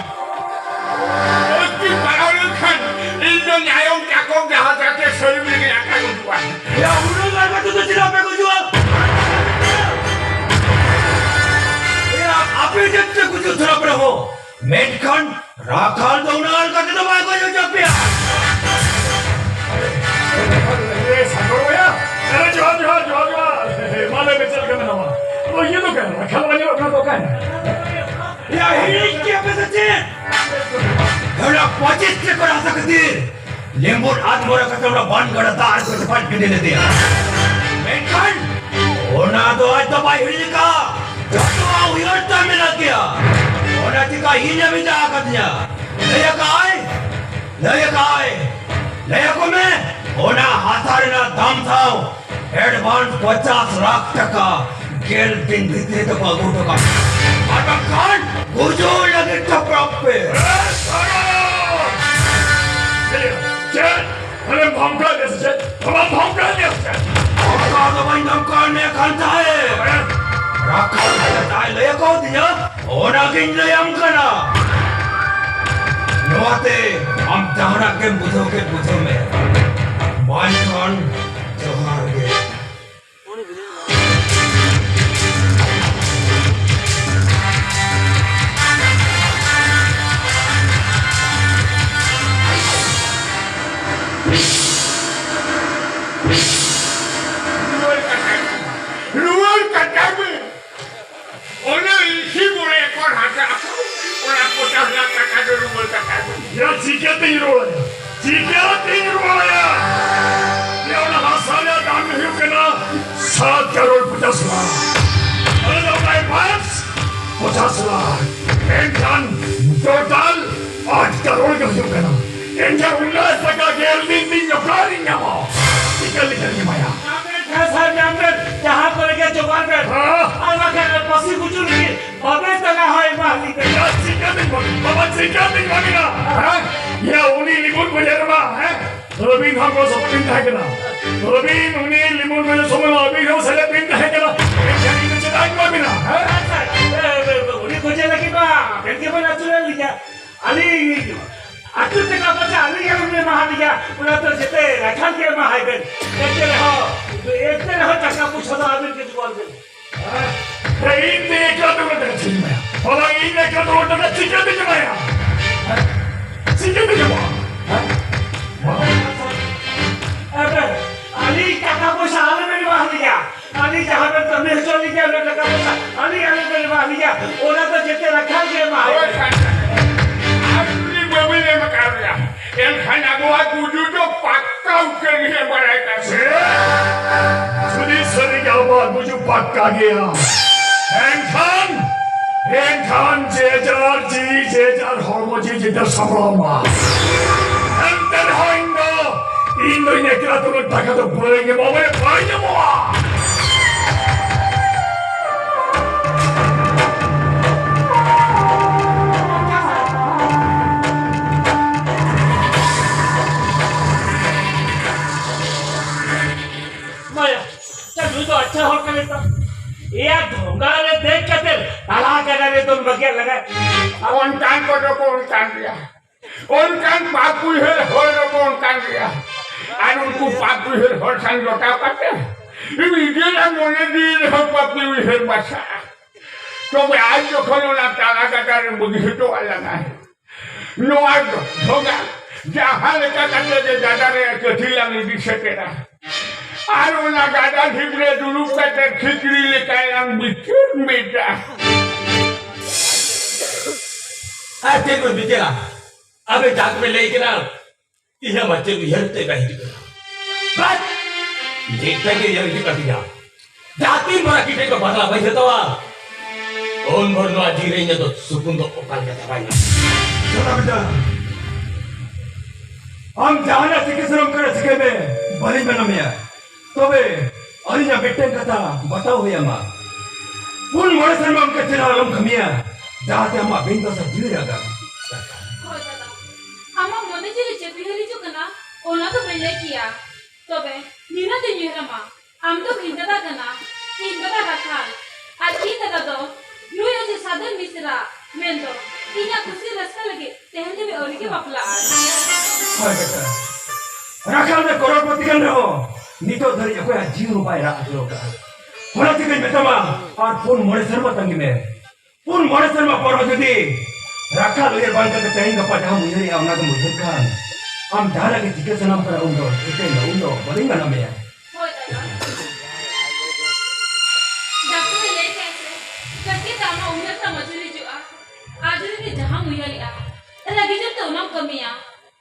ᱞᱟᱹᱠᱛᱤ ᱯᱟᱲᱟᱣ ᱞᱮᱱᱠᱷᱟᱱ ᱤᱧ ᱫᱚ ᱧᱟᱭᱚᱢ ᱪᱟᱠᱚᱢ ᱡᱟᱦᱟᱸ ᱡᱟᱛᱮ ᱥᱟᱹᱨᱤ ᱜᱮ ᱟᱠᱟ ᱜᱩᱡᱩᱜᱼᱟ᱾ ᱭᱟ, ᱩᱱᱟᱹᱜ ᱞᱟᱜᱟ ᱛᱮᱫᱚ ᱪᱮᱫᱟᱜ ᱯᱮ ᱜᱩᱡᱩᱜᱼᱟ? ᱭᱟ, ᱟᱯᱮ ᱡᱟᱹᱛ ᱛᱮ ᱜᱩᱡᱩᱜ ᱛᱷᱚᱲᱟ ᱯᱮ ᱨᱮᱦᱚᱸ, ᱢᱮᱱᱠᱷᱟᱱ ᱨᱟᱠᱷᱟᱞ ᱫᱚ ᱚᱱᱟ ᱞᱮᱠᱟ ᱛᱮᱫᱚ ᱵᱟᱭ ᱜᱚᱡ ᱦᱚᱪᱚ ᱯᱮᱭᱟ᱾ ᱮ, ᱥᱟᱜᱚᱨ ᱵᱚᱭᱦᱟ, ᱮ, ᱡᱚᱦᱟᱨ, ᱡᱚᱦᱟᱨ, ᱡᱚᱦᱟᱨ, ᱡᱚᱦᱟᱨ᱾ ᱮ, ᱢᱟ ᱞᱟᱹᱭ ᱢᱮ, ᱪᱮᱫ ᱞᱮᱠᱟ ᱢᱮᱱᱟᱢᱟ? ᱚ, ᱤᱭᱟᱹ ᱫᱚ ᱚᱠᱟᱭ? ᱨᱟᱠᱷᱟᱞ ᱵᱟᱭ ᱧᱮᱞᱚᱜ ᱠᱟᱱᱟ ᱛᱚ, ᱚᱠᱟᱭ? ᱭᱟ, ᱦᱤᱲᱤᱧ ᱠᱮᱫ ᱯᱮ ᱥᱮ ᱪᱮᱫ? ᱚᱱᱟ ᱯᱚᱸᱪᱤᱥ ᱴᱤ ᱠᱚᱲᱟ ᱠᱷᱟᱹᱛᱤᱨ ᱞᱮᱢᱵᱩᱨ ᱟᱛ ᱢᱚᱨᱟ ᱠᱟᱛᱮ ᱚᱱᱟ ᱵᱟᱱ ᱜᱟᱰᱟ ᱫᱟᱜ ᱨᱮᱠᱚ ᱪᱟᱯᱟᱫ ᱜᱤᱰᱤ ᱞᱮᱫᱮᱭᱟ᱾ ᱢᱮᱱᱠᱷᱟᱱ ᱚᱱᱟ ᱫᱚ ᱟᱡ ᱫᱚ ᱵᱟᱭ ᱦᱤᱲᱤᱧ ᱟᱠᱟᱫᱼᱟ᱾ ᱡᱚᱛᱚᱣᱟᱜ ᱩᱭᱦᱟᱹᱨ ᱛᱟᱭ ᱢᱮᱱᱟᱜ ᱜᱮᱭᱟ᱾ ᱚᱱᱟ ᱪᱤᱠᱟ ᱤᱧ ᱮ ᱢᱮᱛᱟ ᱟᱠᱟᱫᱤᱧᱟ? ᱞᱟᱹᱭ ᱟᱠᱟᱫᱼᱟᱭ, ᱞᱟᱹᱭ ᱟᱠᱟᱫᱼᱟᱭ, ᱞᱟᱹᱭ ᱟᱠᱚ ᱢᱮ, ᱚᱱᱟ ᱦᱟᱥᱟ ᱨᱮᱱᱟᱜ ᱫᱟᱢ ᱥᱟᱶ advance ᱯᱚᱪᱟᱥ ᱞᱟᱠᱷ ᱴᱟᱠᱟ ᱜᱮᱞ ᱫᱤᱱ ᱵᱷᱤᱛᱨᱤ ᱛᱮᱠᱚ ᱟᱹᱜᱩ ᱦᱚᱴᱚ ᱠᱟᱜ ᱯᱮ᱾ ᱟᱨ ᱵᱟᱝᱠᱷᱟᱱ ᱜᱩᱡᱩᱜ ᱞᱟᱹᱜᱤᱫ ᱥᱟᱯᱲᱟᱣ ᱯᱮ᱾ ᱪᱮᱫ? ᱟᱞᱮᱢ ᱫᱷᱚᱢᱠᱟᱣ ᱞᱮᱭᱟ ᱥᱮ ᱪᱮᱫ? ᱟᱢᱮᱢ ᱫᱷᱚᱢᱠᱟᱣ ᱞᱮᱭᱟ ᱥᱮ ᱪᱮᱫ? ᱫᱷᱚᱢᱠᱟᱣ ᱫᱚ ᱵᱟᱹᱧ ᱫᱷᱚᱢᱠᱟᱣ ᱢᱮᱭᱟ ᱠᱟᱱ ᱛᱟᱦᱮᱸᱫ᱾ ᱦᱮᱸ? ᱨᱟᱠᱷᱟᱞ ᱠᱟᱛᱷᱟᱭ ᱞᱟᱹᱭ ᱟᱠᱟᱣᱫᱤᱧᱟ, ᱚᱱᱟᱜᱤᱧ ᱞᱟᱹᱭᱟᱢ ᱠᱟᱱᱟ᱾ ᱱᱚᱣᱟᱛᱮ ᱟᱢ ᱡᱟᱦᱟᱱᱟᱜ ᱜᱮᱢ ᱵᱩᱡᱷᱟᱹᱣ ᱠᱮᱫ, ᱵᱩᱡᱷᱟᱹᱣ ᱢᱮ᱾ ᱢᱟ ᱮᱱᱠᱷᱟᱱ ᱡᱚᱦᱟᱨ ᱜᱮ᱾ ᱨᱩᱣᱟᱹᱲ ᱠᱟᱛᱟᱭ ᱢᱮ᱾ ᱨᱩᱣᱟᱹᱲ ᱠᱟᱛᱟᱭ ᱢᱮ᱾ ᱚᱱᱟ ᱤᱥᱤ ᱢᱚᱬᱮ ᱮᱠᱚᱨ ᱦᱟᱥᱟ, ᱚᱱᱟ ᱯᱚᱪᱟᱥ ᱞᱟᱠᱷ ᱴᱟᱠᱟ ᱫᱚ ᱨᱩᱣᱟᱹᱲ ᱠᱟᱛᱟᱭ ᱢᱮ᱾ ᱭᱟ, ᱪᱤᱠᱟᱹᱛᱤᱧ ᱨᱩᱣᱟᱹᱲᱟ? ᱪᱤᱠᱟᱹᱛᱤᱧ ᱨᱩᱣᱟᱹᱲᱟ? ᱭᱟ, ᱚᱱᱟ ᱦᱟᱥᱟ ᱨᱮᱭᱟᱜ ᱫᱟᱢ ᱦᱩᱭᱩᱜ ᱠᱟᱱᱟ ᱥᱟᱛ ᱠᱟᱨᱳᱲ ᱯᱚᱪᱟᱥ ᱞᱟᱠᱷ᱾ ᱚᱱᱟ ᱫᱚ ᱚᱱᱟ advance ᱯᱚᱪᱟᱥ ᱞᱟᱠᱷ᱾ ᱢᱮᱱᱠᱷᱟᱱ total ᱟᱴ ᱠᱟᱨᱳᱲ ᱜᱮ ᱦᱩᱭᱩᱜ ᱠᱟᱱᱟ᱾ ᱮᱱᱠᱷᱟᱱ ᱩᱱᱟᱹᱜ ᱴᱟᱠᱟ ᱜᱮᱞ ᱫᱤᱱ ᱫᱤᱱ ᱚᱠᱟᱨᱤᱧ ᱧᱟᱢᱟ? ᱪᱤᱠᱟᱹ ᱞᱮᱠᱟᱧ ᱮᱢᱟᱭᱟ? ᱧᱟᱢ ᱞᱮᱠᱷᱟᱱ ᱥᱟᱨ ᱧᱟᱢ ᱞᱮ, ᱡᱟᱦᱟᱸ ᱠᱚᱨᱮ ᱜᱮ ᱡᱚᱜᱟᱲ ᱢᱮ᱾ ᱦᱮᱸ? ᱟᱨ ᱵᱟᱠᱷᱟᱱ ᱯᱟᱹᱥᱤ ᱜᱩᱡᱩᱜ ᱞᱟᱹᱜᱤᱫ ᱵᱟᱵᱮ ᱛᱟᱞᱟ ᱦᱚᱸ ᱮᱢᱟ ᱞᱤᱧ ᱠᱟᱱᱟ᱾ ᱪᱤᱠᱟᱹᱛᱤᱧ ᱵᱟᱹᱜᱤ-, ᱵᱟᱵᱟ, ᱪᱤᱠᱟᱹᱛᱤᱧ ᱵᱟᱹᱜᱤᱱᱟ? ᱦᱮᱸ? ᱭᱟ, ᱩᱱᱤ ᱞᱤᱵᱩᱱ ᱵᱟᱡᱟᱨ ᱢᱟ, ᱦᱮᱸ? ᱟᱹᱵᱤᱱ ᱦᱚᱸ ᱜᱚᱲᱚ ᱥᱚᱯᱚᱦᱚᱫ ᱵᱤᱱ ᱛᱟᱦᱮᱸ ᱠᱟᱱᱟ᱾ ᱟᱹᱵᱤᱱ ᱩᱱᱤ ᱞᱤᱢᱚᱱ ᱜᱚᱡ ᱥᱚᱢᱚᱭ ᱢᱟ ᱟᱹᱵᱤᱱ ᱦᱚᱸ ᱥᱮᱞᱮᱫ ᱵᱤᱱ ᱛᱟᱦᱮᱸ ᱠᱟᱱᱟ᱾ ᱮᱱᱠᱷᱟᱱ ᱤᱧ ᱫᱚ ᱪᱮᱫᱟᱜ ᱤᱧ ᱮᱢᱟ ᱵᱤᱱᱟ? ᱦᱮᱸ? ᱟᱪᱪᱷᱟ, ᱮ, ᱮ, ᱩᱱᱤ ᱜᱚᱡᱮ ᱞᱟᱹᱜᱤᱫ ᱢᱟ ᱟᱵᱮᱱ ᱜᱮᱵᱮᱱ ᱟᱹᱪᱩᱨᱮᱫ ᱞᱤᱧᱟ᱾ ᱟᱹᱞᱤᱧ ᱟᱹᱪᱩᱨ ᱴᱟᱠᱟ ᱯᱚᱭᱥᱟ ᱟᱹᱞᱤᱧ ᱜᱮ ᱵᱮᱱ ᱮᱢᱟ ᱞᱤᱧᱟ᱾ ᱚᱱᱟ ᱫᱚ ᱡᱮᱛᱮ ᱨᱟᱠᱷᱟᱞ ᱜᱮ ᱮᱢᱟ ᱦᱟᱭ ᱵᱮᱱ᱾ ᱮᱱᱛᱮ ᱨᱮᱦᱚᱸ, ᱮᱱᱛᱮ ᱨᱮᱦᱚᱸ ᱴᱟᱠᱟ ᱯᱚᱭᱥᱟ ᱫᱚ ᱟᱹᱵᱤᱱ ᱜᱮ ᱡᱚᱜᱟᱲ ᱵᱮᱱ᱾ ᱦᱮᱸ? ᱤᱧ ᱛᱮ ᱮᱠᱞᱟ ᱛᱮ ᱩᱱᱟᱹᱜ ᱴᱟᱠᱟ ᱪᱤᱠᱟᱹᱧ ᱮᱢᱟᱭᱟ? ᱵᱟᱵᱟ, ᱤᱧ ᱮᱠᱞᱟ ᱛᱮ ᱩᱱᱟᱹᱜ ᱴᱟᱠᱟ ᱪᱤᱠᱟᱹᱛᱮᱧ ᱮᱢᱟᱭᱟ? ᱦᱮᱸ? ᱪᱤᱠᱟᱹᱛᱮᱧ ᱮᱢᱟ? ᱦᱮᱸ? ᱢᱟ᱾ ᱟᱵᱮᱱ, ᱟᱹᱞᱤᱧ ᱴᱟᱠᱟ ᱯᱚᱭᱥᱟ ᱟᱞᱚᱵᱮᱱ ᱮᱢᱟ ᱞᱤᱧᱟ᱾ ᱟᱹᱞᱤᱧ ᱡᱟᱦᱟᱸ ᱵᱮᱱ ᱠᱟᱹᱢᱤ ᱦᱚᱪᱚ ᱞᱤᱧᱟ, ᱚᱱᱟ ᱴᱟᱠᱟ ᱯᱚᱭᱥᱟ ᱟᱹᱞᱤᱧ ᱟᱞᱚᱵᱮᱱ ᱮᱢᱟ ᱞᱤᱧᱟ᱾ ᱚᱱᱟ ᱫᱚ ᱡᱮᱛᱮ ᱨᱟᱠᱷᱟᱞ ᱜᱮ ᱮᱢᱟ ᱦᱳᱭ, ᱦᱩᱭᱩᱜᱼᱟ᱾ ᱟᱨ ᱡᱩᱫᱤ ᱵᱟᱹᱵᱤᱱ ᱮᱢ ᱟᱠᱟᱫ ᱞᱮᱭᱟ, ᱮᱱᱠᱷᱟᱱ ᱟᱵᱚᱣᱟᱜ ᱜᱩᱡᱩᱜ ᱫᱚ ᱯᱟᱠᱠᱟ ᱩᱛᱟᱹᱨ ᱜᱮ ᱵᱟᱲᱟᱭ ᱠᱟᱱ᱾ ᱡᱩᱫᱤ ᱥᱟᱹᱨᱤ ᱜᱮ ᱟᱵᱚᱣᱟᱜ ᱜᱩᱡᱩᱜ ᱯᱟᱠᱠᱟ ᱜᱮᱭᱟ, ᱮᱱᱠᱷᱟᱱ, ᱮᱱᱠᱷᱟᱱ ᱡᱮ ᱡᱟᱨ ᱡᱤᱣᱤ, ᱡᱮ ᱡᱟᱨ ᱦᱚᱲᱢᱚ ᱡᱤᱣᱤ, ᱡᱮ ᱡᱟᱨ ᱥᱟᱯᱲᱟᱣ ᱢᱟ᱾ ᱮᱱᱛᱮ ᱨᱮᱦᱚᱸ ᱤᱧ ᱫᱚ, ᱤᱧ ᱫᱚ ᱤᱧ ᱮᱠᱞᱟ ᱛᱮ ᱩᱱᱟᱹᱜ ᱴᱟᱠᱟ ᱫᱚ ᱵᱟᱹᱧ ᱮᱢᱚᱜᱼᱟ, ᱵᱚᱞᱮ ᱵᱟᱹᱧ ᱮᱢᱚᱜᱼᱟ᱾ ᱢᱟᱭᱟ, ᱪᱟ ᱱᱩᱭ ᱫᱚ ᱟᱪᱪᱷᱟ ᱦᱚᱲ ᱠᱟᱱᱟᱭ ᱛᱚ᱾ ᱮᱭᱟ, ᱰᱷᱚᱸᱜᱟ ᱨᱮ ᱫᱮᱡ ᱠᱟᱛᱮ ᱛᱟᱞᱟ ᱜᱟᱰᱟ ᱨᱮ ᱫᱚᱱ ᱵᱟᱹᱜᱤᱭᱟᱜ ᱞᱟᱜᱟᱭ᱾ ᱚᱱᱠᱟᱱ ᱠᱚᱫᱚ ᱠᱚ ᱚᱱᱠᱟᱱ ᱜᱮᱭᱟ᱾ ᱚᱱᱠᱟᱱ ᱯᱟᱯ ᱩᱭᱦᱟᱹᱨ ᱦᱚᱲ ᱫᱚᱠᱚ ᱚᱱᱠᱟᱱ ᱜᱮᱭᱟ᱾ ᱟᱨ ᱩᱱᱠᱩ ᱯᱟᱯ ᱩᱭᱦᱟᱹᱨ ᱦᱚᱲ ᱥᱟᱶ ᱡᱚᱴᱟᱣ ᱠᱟᱛᱮ ᱱᱤᱡᱮᱨᱟᱜ ᱢᱚᱱᱮ ᱡᱤᱣᱤ ᱨᱮᱦᱚᱸ ᱯᱟᱯᱤ ᱩᱭᱦᱟᱹᱨ ᱵᱟᱥᱟᱜᱼᱟ᱾ ᱛᱚᱵᱮ ᱟᱡ ᱡᱚᱠᱷᱚᱱ ᱚᱱᱟ ᱛᱟᱞᱟ ᱜᱟᱰᱟ ᱨᱮ ᱵᱟᱹᱜᱤ ᱦᱚᱴᱚᱣᱟᱜ ᱞᱟᱜᱟᱭ, ᱱᱚᱣᱟ ᱫᱚ ᱰᱷᱚᱸᱜᱟ ᱡᱟᱦᱟᱸ ᱞᱮᱠᱟ ᱠᱟᱛᱮ ᱜᱮ ᱜᱟᱰᱟ ᱨᱮ ᱠᱟᱹᱴᱤᱡ ᱞᱟᱝ ᱤᱫᱤ ᱥᱮᱴᱮᱨᱟ᱾ ᱟᱨ ᱚᱱᱟ ᱜᱟᱰᱟ ᱰᱷᱤᱯ ᱨᱮ ᱫᱩᱲᱩᱵ ᱠᱟᱛᱮ ᱠᱷᱤᱠᱲᱤ ᱞᱮᱠᱟᱭ ᱞᱟᱝ ᱵᱤᱪᱟᱹᱨ ᱢᱤᱫᱟ᱾ ᱟᱨ ᱪᱮᱫ ᱵᱚᱱ ᱵᱤᱪᱟᱹᱨᱟ? ᱟᱵᱮ ᱡᱟᱦᱟᱸ ᱠᱚᱵᱮ ᱞᱟᱹᱭ ᱠᱮᱫᱟ, ᱤᱧᱟᱹᱜ ᱢᱟ ᱪᱮᱫ ᱩᱭᱦᱟᱹᱨ ᱛᱮ ᱵᱟᱭ ᱦᱤᱡᱩᱜ ᱠᱟᱱᱟ᱾ ᱵᱟᱥ! ᱢᱤᱫᱴᱟᱝ ᱜᱮ ᱩᱭᱦᱟᱹᱨ ᱦᱤᱡᱩᱜ ᱠᱟᱱ ᱛᱤᱧᱟ᱾ ᱡᱟᱦᱟᱸ ᱛᱤᱱ ᱵᱷᱳᱨ ᱟᱹᱠᱤᱱ ᱴᱷᱮᱱ ᱠᱷᱚᱱ ᱵᱟᱯᱞᱟ ᱵᱟᱹᱧ ᱦᱟᱛᱟᱣᱟ, ᱩᱱ ᱵᱷᱳᱨ ᱱᱚᱣᱟ ᱡᱤᱣᱤ ᱨᱮ ᱤᱧᱟᱹᱜ ᱫᱚ ᱥᱩᱠᱩᱱ ᱫᱚ ᱚᱠᱟ ᱞᱮᱠᱟ ᱪᱟᱵᱟᱭᱮᱱᱟ᱾ ᱡᱚᱱᱟ ᱵᱮᱴᱟ, ᱟᱢ ᱡᱟᱦᱟᱱᱟᱜ ᱪᱤᱠᱟᱹ ᱥᱟᱱᱟᱢ ᱠᱟᱱᱟ ᱪᱤᱠᱟᱹᱭ ᱢᱮ, ᱵᱟᱹᱞᱤᱧ ᱢᱟᱱᱟ ᱢᱮᱭᱟ᱾ ᱛᱚᱵᱮ ᱟᱹᱞᱤᱧᱟᱜ ᱢᱤᱫᱴᱮᱱ ᱠᱟᱛᱷᱟ ᱵᱟᱛᱟᱣ ᱦᱩᱭ ᱟᱢᱟ᱾ ᱯᱩᱱ ᱢᱚᱬᱮ ᱥᱮᱨᱢᱟ ᱚᱱᱠᱟ ᱪᱮᱦᱨᱟ ᱟᱞᱚᱢ ᱠᱟᱹᱢᱤᱭᱟ, ᱡᱟᱦᱟᱸᱛᱮ ᱟᱢᱟᱜ ᱵᱤᱱ ᱫᱚᱥᱟ ᱡᱤᱣᱤ ᱨᱮ ᱟᱜᱟᱨ᱾ ᱦᱳᱭ ᱫᱟᱫᱟ, ᱟᱢᱟᱜ ᱢᱚᱱᱮ ᱡᱤᱣᱤ ᱨᱮ ᱪᱮᱫ ᱩᱭᱦᱟᱹᱨ ᱦᱤᱡᱩᱜ ᱠᱟᱱᱟ? ᱚᱱᱟ ᱫᱚ ᱵᱟᱹᱧ ᱞᱟᱹᱭ ᱠᱮᱭᱟ᱾ ᱛᱚᱵᱮ ᱱᱤᱱᱟᱹᱜ ᱫᱚᱧ ᱩᱭᱦᱟᱹᱨᱟᱢᱟ, ᱟᱢ ᱫᱚ ᱤᱧ ᱫᱟᱫᱟ ᱠᱟᱱᱟ, ᱤᱧ ᱫᱟᱫᱟ ᱨᱟᱠᱷᱟᱞ, ᱟᱨ ᱤᱧ ᱫᱟᱫᱟ ᱫᱚ ᱱᱩᱭ ᱚᱡᱮ ᱥᱟᱫᱚᱨ ᱢᱤᱥᱨᱟ, ᱢᱮᱱᱫᱚ ᱤᱧᱟᱹᱜ ᱠᱩᱥᱤ ᱨᱟᱹᱥᱠᱟᱹ ᱞᱟᱹᱜᱤᱫ ᱛᱮᱦᱮᱧ ᱫᱷᱟᱹᱵᱤᱡ ᱟᱹᱣᱨᱤ ᱜᱮ ᱵᱟᱯᱞᱟᱜᱼᱟ᱾ ᱦᱳᱭ ᱵᱮᱴᱟ, ᱨᱟᱠᱷᱟᱞ ᱫᱚ ᱠᱚᱨᱚᱲᱯᱚᱛᱤ ᱠᱟᱱ ᱨᱮᱦᱚᱸ ᱱᱤᱛᱚᱜ ᱫᱷᱟᱹᱨᱤᱡ ᱚᱠᱚᱭᱟᱜ ᱡᱤᱣᱤ ᱦᱚᱸ ᱵᱟᱭ ᱨᱟᱜ ᱦᱚᱪᱚ ᱟᱠᱟᱫᱼᱟ᱾ ᱚᱱᱟ ᱪᱤᱠᱟᱹᱧ ᱢᱮᱛᱟᱢᱟ, ᱟᱨ ᱯᱩᱱ ᱢᱚᱬᱮ ᱥᱮᱨᱢᱟ ᱛᱟᱺᱜᱤ ᱢᱮ᱾ ᱯᱩᱱ ᱢᱚᱬᱮ ᱥᱮᱨᱢᱟ ᱯᱚᱨ ᱦᱚᱸ ᱡᱩᱫᱤ ᱨᱟᱠᱷᱟᱞ ᱩᱭᱦᱟᱹᱨ ᱵᱟᱝ ᱠᱟᱛᱮ ᱛᱮᱦᱮᱧ ᱜᱟᱯᱟ ᱡᱟᱦᱟᱸᱢ ᱩᱭᱦᱟᱹᱨᱮᱜᱼᱟ, ᱚᱱᱟ ᱜᱮᱢ ᱩᱭᱦᱟᱹᱨ ᱠᱷᱟᱱ, ᱟᱢ ᱡᱟᱦᱟᱱᱟᱜ ᱜᱮ ᱪᱤᱠᱟᱹ ᱥᱟᱱᱟᱢ ᱠᱟᱱᱟ, ᱩᱱ ᱫᱚ ᱪᱤᱠᱟᱹᱭ ᱢᱮ, ᱩᱱ ᱫᱚ ᱵᱟᱹᱞᱤᱧ ᱢᱟᱱᱟ ᱢᱮᱭᱟ᱾ ᱦᱳᱭ ᱫᱟᱫᱟ, ᱰᱟᱠᱛᱚᱨ ᱮ ᱞᱟᱹᱭ ᱠᱟᱜᱼᱟ ᱥᱮ, ᱠᱟᱹᱴᱤᱡ ᱛᱮ ᱟᱢᱟᱜ ᱩᱢᱮᱨ ᱛᱟᱢ ᱟᱹᱪᱩᱨ ᱦᱤᱡᱩᱜᱼᱟ, ᱟᱨ ᱡᱩᱫᱤ ᱡᱟᱦᱟᱸᱢ ᱩᱭᱦᱟᱹᱨᱮᱜᱼᱟ, ᱨᱟᱹᱜᱤ ᱡᱳᱨ ᱛᱮ ᱚᱱᱟᱢ ᱠᱟᱹᱢᱤᱭᱟ,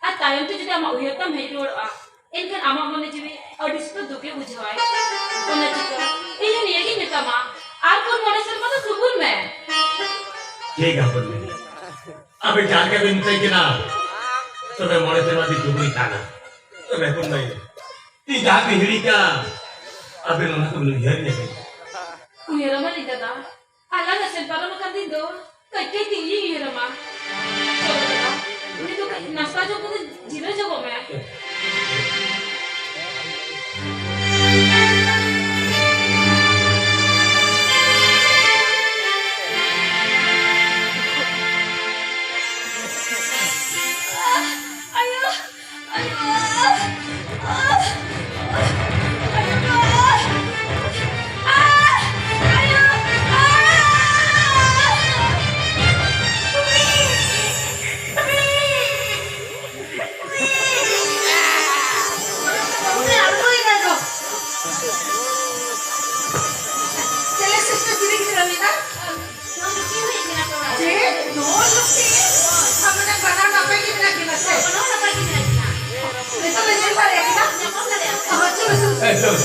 ᱟᱨ ᱛᱟᱭᱚᱢ ᱛᱮ ᱡᱩᱫᱤ ᱟᱢᱟᱜ ᱩᱭᱦᱟᱹᱨ ᱛᱟᱢ ᱦᱮᱡ ᱨᱩᱣᱟᱹᱲᱚᱜᱼᱟ, ᱮᱱᱠᱷᱟᱱ ᱟᱢᱟᱜ ᱢᱚᱱᱮ ᱡᱤᱣᱤ ᱟᱹᱰᱤ ᱥᱩᱫᱷᱟᱹ ᱫᱩᱠᱮ ᱵᱩᱡᱷᱟᱹᱣᱟᱭ᱾ ᱚᱱᱟ ᱪᱤᱠᱟᱹ ᱤᱧ ᱱᱤᱭᱟᱹᱜᱤᱧ ᱢᱮᱛᱟᱢᱟ, ᱟᱨ ᱯᱩᱱ ᱢᱚᱬᱮ ᱥᱮᱨᱢᱟ ᱫᱚ ᱥᱩᱜᱩᱨ ᱢᱮ᱾ ᱴᱷᱤᱠ ᱜᱮᱭᱟ ᱦᱚᱯᱚᱱ ᱢᱟᱹᱭ, ᱟᱵᱮᱱ ᱡᱟᱦᱟᱸ ᱞᱮᱠᱟ ᱵᱮᱱ ᱢᱮᱛᱟᱹᱧ ᱠᱟᱱᱟ, ᱛᱚᱵᱮ ᱢᱚᱬᱮ ᱥᱮᱨᱢᱟ ᱫᱚ ᱥᱩᱜᱩᱨᱤᱧ ᱛᱟᱦᱮᱱᱟ᱾ ᱛᱚᱵᱮ ᱦᱚᱯᱚᱱ ᱢᱟᱹᱭ, ᱤᱧ ᱡᱟᱦᱟᱸ ᱠᱚᱧ ᱦᱤᱲᱤᱧ ᱠᱟᱜᱼᱟ, ᱟᱵᱮᱱ ᱚᱱᱟ ᱠᱚᱵᱮᱱ ᱩᱭᱦᱟᱹᱨ ᱧᱚᱜᱟ᱾ ᱩᱭᱦᱟᱹᱨ ᱟᱢᱟ ᱞᱤᱧ ᱫᱟᱫᱟ, ᱟᱞᱟᱝ ᱮᱥᱮᱫ ᱯᱟᱨᱚᱢ ᱟᱠᱟᱱ ᱫᱤᱱ ᱫᱚ ᱠᱟᱹᱡ ᱠᱟᱹᱡ ᱛᱮ ᱤᱧᱤᱧ ᱩᱭᱦᱟᱹᱨ ᱟᱢᱟ᱾ ᱪᱚᱞᱚ ᱫᱟᱫᱟ, ᱩᱱᱤ ᱫᱚ ᱠᱟᱹᱡ ᱱᱟᱥᱛᱟ ᱡᱚᱢ ᱠᱟᱛᱮ ᱡᱤᱨᱟᱹᱣ ᱧᱚᱜᱚᱜ ᱢᱮ᱾ ᱟᱭᱳ! ᱪᱮᱫ ᱞᱮ ᱥᱤᱥᱴᱟᱨ ᱪᱤᱞᱤ ᱜᱤᱫᱽᱨᱟᱹ ᱢᱮᱱᱟᱜᱼᱟ? ᱪᱮᱫ? ᱱᱚᱣᱟ ᱞᱩᱠᱛᱤ? ᱟᱯᱮ ᱫᱚ ᱵᱟᱱᱟᱨ ᱱᱟᱯᱟᱭ ᱜᱮ ᱢᱮᱱᱟᱜ ᱠᱤᱱᱟ ᱥᱮ? ᱵᱟᱱᱟᱨ ᱱᱟᱯᱟᱭ ᱜᱮ ᱢᱮᱱᱟᱜ ᱠᱤᱱᱟ᱾ ᱱᱤᱛᱚᱜ ᱞᱮ ᱧᱮᱞ ᱫᱟᱲᱮᱭᱟᱜ ᱠᱤᱱᱟ? ᱧᱟᱯᱟᱢ ᱫᱟᱲᱮᱭᱟᱜ ᱠᱤᱱᱟ᱾ ᱦᱚᱸ, ᱪᱚᱞᱚ, ᱪᱚᱞᱚ᱾ ᱦᱮᱸ, ᱪᱚᱞᱚ᱾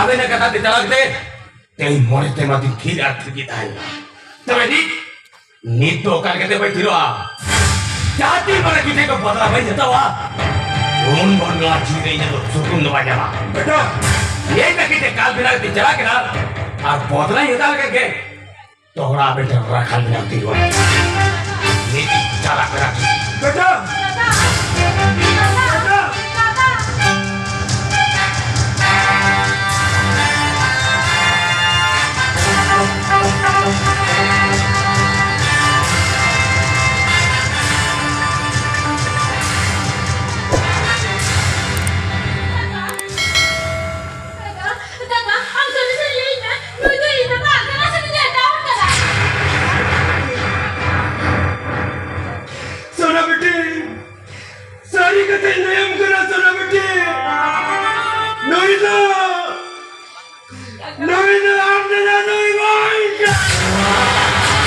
ᱟᱵᱮᱱᱟᱜ ᱠᱟᱛᱷᱟ ᱛᱮ ᱪᱟᱞᱟᱣ ᱠᱟᱛᱮ ᱛᱮᱦᱮᱧ ᱢᱚᱬᱮ ᱥᱮᱨᱢᱟ ᱫᱤᱱ ᱛᱷᱤᱨ ᱟᱨ ᱛᱷᱤᱨ ᱜᱮ ᱛᱟᱦᱮᱸ ᱞᱮᱱᱟ᱾ ᱛᱚᱵᱮ ᱱᱤᱛ, ᱱᱤᱛ ᱫᱚ ᱚᱠᱟ ᱞᱮᱠᱟᱛᱮ ᱵᱟᱭ ᱛᱷᱤᱨᱚᱜᱼᱟ? ᱡᱟᱦᱟᱸ ᱛᱤᱱ ᱢᱟᱨᱟᱝ ᱜᱤᱫᱽᱨᱟᱹ ᱠᱚ ᱵᱚᱫᱞᱟ ᱵᱟᱹᱧ ᱦᱟᱛᱟᱣᱟ, ᱩᱱ ᱵᱷᱳᱨ ᱱᱚᱣᱟ ᱡᱤᱣᱤ ᱨᱮ ᱤᱧᱟᱹᱜ ᱫᱚ ᱥᱩᱠᱩᱱ ᱫᱚ ᱵᱟᱭ ᱧᱟᱢᱟ᱾ ᱵᱮᱴᱟ, ᱱᱤᱭᱟᱹ ᱛᱟᱹᱠᱤᱱ ᱛᱮ ᱠᱟᱞ ᱵᱮᱱᱟᱣ ᱠᱟᱛᱮ ᱪᱟᱞᱟᱜ ᱠᱟᱱᱟ ᱟᱨ ᱵᱚᱫᱞᱟᱧ ᱦᱟᱛᱟᱣ ᱞᱮᱠᱷᱟᱱ ᱜᱮ ᱛᱚᱦᱲᱟ ᱟᱵᱮᱱ ᱴᱷᱮᱱ ᱨᱟᱠᱷᱟᱞ ᱢᱮᱱᱟᱜ ᱛᱤᱧᱟ᱾ ᱱᱤᱛ ᱪᱟᱞᱟᱜ ᱠᱟᱱᱟ᱾ ᱵᱮᱴᱟ! ᱵᱮᱴᱟ! ᱫᱟᱫᱟ, ᱫᱟᱫᱟ, ᱟᱢ ᱥᱟᱹᱨᱤ ᱥᱟᱹᱨᱤ ᱞᱟᱹᱭᱟᱹᱧ ᱢᱮ, ᱱᱩᱭ ᱫᱚ ᱤᱧ ᱫᱟᱫᱟ ᱠᱟᱱᱟ ᱥᱮ ᱱᱩᱭ ᱫᱚ ᱮᱴᱟᱜ ᱦᱚᱲ ᱠᱟᱱᱟᱭ? ᱥᱳᱱᱟ ᱵᱤᱴᱤ, ᱥᱟᱹᱨᱤ ᱠᱟᱛᱷᱟᱧ ᱞᱟᱹᱭᱟᱢ ᱠᱟᱱᱟ ᱥᱳᱱᱟ ᱵᱤᱴᱤ, ᱱᱩᱭ ᱫᱚ, ᱱᱩᱭ ᱫᱚ ᱟᱢ ᱫᱟᱫᱟ ᱱᱩᱭ ᱵᱟᱝ ᱠᱟᱱᱟᱭ᱾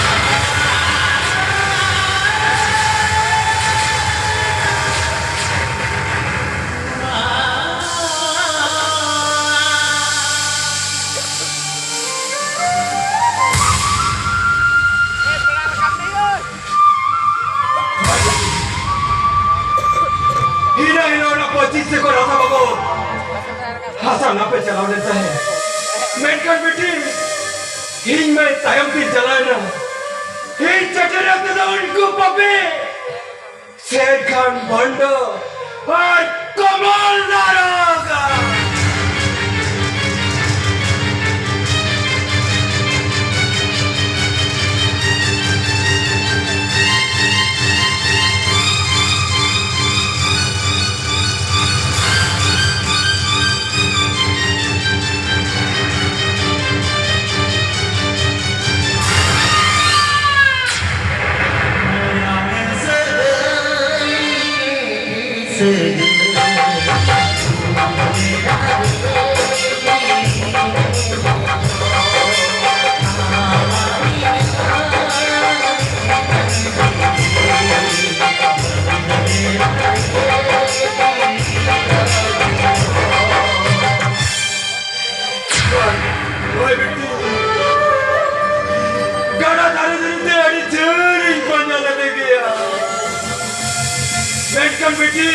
ᱦᱤᱱᱟ ᱦᱤᱞᱳᱜ ᱚᱱᱟ ᱯᱚᱸᱪᱤᱥ ᱮᱠᱚᱨ ᱦᱟᱥᱟ ᱵᱟᱵᱚᱫ ᱦᱟᱥᱟ ᱱᱟᱯᱮ ᱪᱟᱞᱟᱣ ᱞᱮᱱ ᱛᱟᱦᱮᱸᱫ, ᱢᱮᱱᱠᱷᱟᱱ ᱵᱤᱴᱤ, ᱤᱧ ᱢᱟ ᱛᱟᱭᱚᱢ ᱛᱤᱧ ᱪᱟᱞᱟᱣ ᱮᱱᱟ᱾ ᱤᱧ ᱥᱮᱴᱮᱨ ᱛᱮᱫᱚ ᱩᱱᱠᱩ ᱯᱟᱯᱤ ᱥᱮᱨ ᱠᱷᱟᱱ ᱵᱷᱚᱱᱰᱚ ᱟᱨ ᱠᱚᱢᱚᱞ ᱫᱟᱨᱚᱜᱟ᱾ ᱦᱳᱭ ᱵᱤᱴᱤ, ᱜᱟᱰᱟ ᱫᱷᱟᱨᱮ ᱫᱷᱟᱨᱮ ᱛᱮ ᱟᱹᱰᱤ ᱡᱷᱟᱹᱞ ᱤᱧ ᱯᱟᱸᱡᱟ ᱞᱮᱫᱮ ᱜᱮᱭᱟ, ᱢᱮᱱᱠᱷᱟᱱ ᱵᱤᱴᱤ,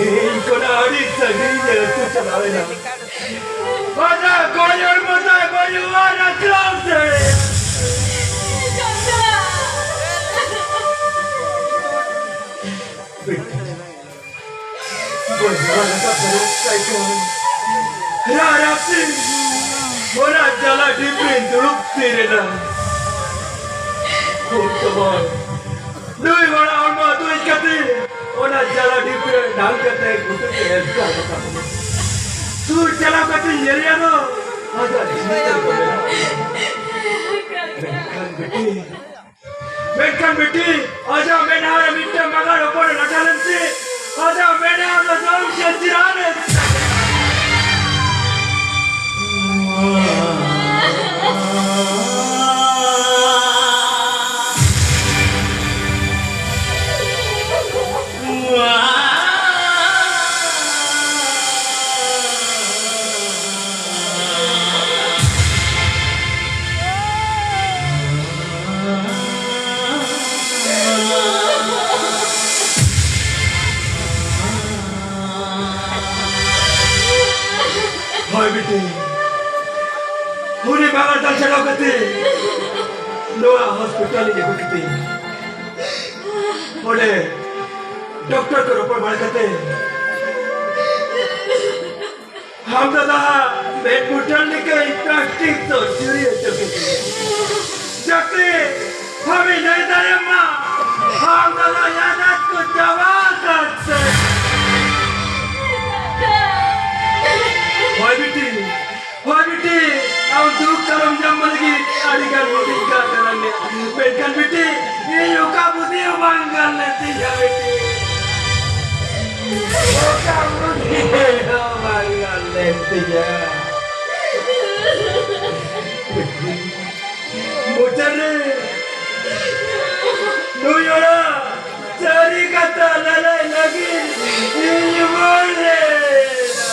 ᱤᱧ ᱠᱷᱚᱱᱟᱜ ᱟᱹᱰᱤ ᱥᱟᱺᱜᱤᱧ ᱮ ᱟᱹᱛᱩ ᱪᱟᱞᱟᱣ ᱮᱱᱟ᱾ ᱚᱱᱟ ᱜᱚᱡ ᱦᱚᱲᱢᱚ ᱛᱟᱭ ᱵᱟᱹᱧ ᱚᱣᱟᱨ ᱟᱠᱨᱟᱢ ᱫᱟᱲᱮᱭᱟᱜᱼᱟ᱾ ᱵᱤᱴᱤ, ᱵᱟᱹᱧ ᱚᱣᱟᱨ ᱟᱠᱟᱫ ᱛᱟᱭ ᱠᱷᱟᱱ ᱨᱟᱨᱟᱛᱤ ᱚᱱᱟ ᱡᱟᱞᱟ ᱰᱷᱤᱯ ᱨᱮᱧ ᱫᱩᱲᱩᱵ ᱛᱷᱤᱨ ᱮᱱᱟ᱾ ᱩᱱ ᱥᱚᱢᱚᱭ ᱱᱩᱭ ᱦᱚᱲᱟᱜ ᱦᱚᱲᱢᱚ ᱟᱹᱛᱩ ᱦᱮᱡ ᱠᱟᱛᱮ ᱚᱱᱟ ᱡᱟᱞᱟ ᱰᱷᱤᱯ ᱨᱮ ᱰᱷᱟᱝ ᱠᱟᱛᱮ ᱜᱷᱩᱴᱩ ᱛᱮ ᱮᱥᱠᱟᱨ ᱟᱠᱟᱫ ᱞᱤᱧᱟ᱾ ᱥᱩᱨ ᱪᱟᱞᱟᱣ ᱠᱟᱛᱮ ᱧᱮᱞᱮᱭᱟ ᱫᱚ ᱟᱡᱟᱜ ᱡᱤᱣᱤ ᱛᱟᱭ ᱠᱚ ᱢᱮᱱᱟᱜᱼᱟ᱾ ᱢᱮᱱᱠᱷᱟᱱ ᱵᱤᱴᱤ, ᱢᱮᱱᱠᱷᱟᱱ ᱵᱤᱴᱤ, ᱟᱡᱟᱜ ᱢᱮᱫᱦᱟ ᱨᱮ ᱢᱤᱫᱴᱟᱝ ᱢᱟᱜᱟᱲ ᱦᱚᱯᱚᱱ ᱮ ᱞᱟᱴᱷᱟ ᱞᱮᱱ ᱛᱮ ᱟᱡᱟᱜ ᱢᱮᱫᱦᱟ ᱫᱚ ᱡᱚᱢ ᱠᱮᱫ ᱡᱤᱨᱟᱱ ᱮ᱾ ᱦᱳᱭ ᱵᱤᱴᱤ, ᱩᱱᱤ ᱵᱟᱵᱟ ᱫᱟᱞ ᱪᱟᱞᱟᱣ ᱠᱟᱛᱮ ᱱᱚᱣᱟ ᱦᱚᱥᱯᱤᱴᱟᱞ ᱤᱧ ᱟᱹᱜᱩ ᱠᱮᱫᱮᱭᱟ᱾ ᱚᱸᱰᱮ ᱰᱚᱠᱴᱚᱨ ᱠᱚ ᱨᱚᱯᱚᱲ ᱵᱟᱲᱟ ᱠᱟᱛᱮ ᱟᱢ ᱫᱟᱫᱟ ᱢᱮᱫ ᱵᱩᱴᱟᱹ ᱞᱮᱠᱟᱭ ᱯᱞᱟᱥᱴᱤᱠ ᱥᱚᱨᱡᱟᱨᱤ ᱦᱚᱪᱚ ᱠᱮᱫᱮᱭᱟ᱾ ᱡᱟᱛᱮ ᱵᱷᱟᱵᱤ ᱞᱟᱹᱭ ᱫᱟᱲᱮᱭᱟᱢᱟ, ᱟᱢ ᱫᱟᱫᱟ ᱟᱱᱟᱴ ᱠᱚ ᱪᱟᱵᱟ ᱟᱠᱟᱫ ᱛᱟᱭᱟ᱾ ᱦᱳᱭ ᱵᱤᱴᱤ, ᱦᱳᱭ ᱵᱤᱴᱤ, ᱟᱢ ᱫᱩᱠ ᱟᱞᱚᱢ ᱧᱟᱢ ᱞᱟᱹᱜᱤᱫ ᱟᱹᱰᱤ ᱜᱟᱱ ᱵᱩᱫᱷᱤᱧ ᱠᱟᱜ ᱠᱟᱱᱟ᱾ ᱢᱮᱱᱠᱷᱟᱱ ᱵᱤᱴᱤ, ᱤᱧ ᱚᱠᱟ ᱵᱩᱫᱷᱤ ᱦᱚᱸ ᱵᱟᱝ ᱜᱟᱱ ᱞᱮᱱ ᱛᱤᱧᱟ ᱵᱤᱴᱤ᱾ ᱚᱠᱟ ᱵᱩᱫᱷᱤ ᱦᱚᱸ ᱵᱟᱝ ᱜᱟᱱ ᱞᱮᱱ ᱛᱤᱧᱟ᱾ ᱢᱩᱪᱟᱹᱫ ᱨᱮ ᱱᱩᱭ ᱚᱲᱟᱜ ᱥᱟᱹᱨᱤ ᱠᱟᱛᱷᱟ ᱞᱟᱹᱞᱟᱹᱭ ᱞᱟᱹᱜᱤᱫ ᱤᱧ ᱨᱩᱣᱟᱹᱲ ᱦᱮᱡ ᱮᱱᱟ᱾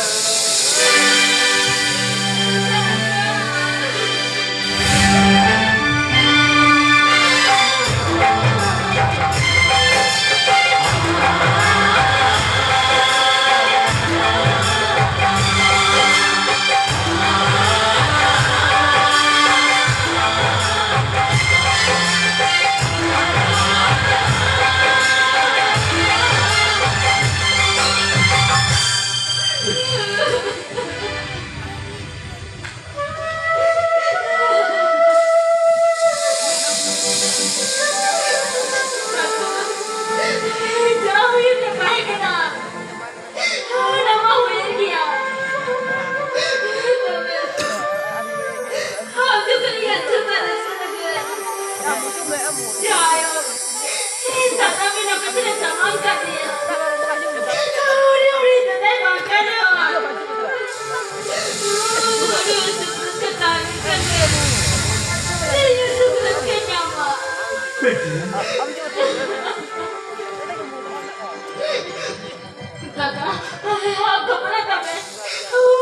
ᱠᱟᱠᱟ, ᱟᱯ ᱜᱷᱟᱵᱨᱟ ᱠᱟᱵᱮ᱾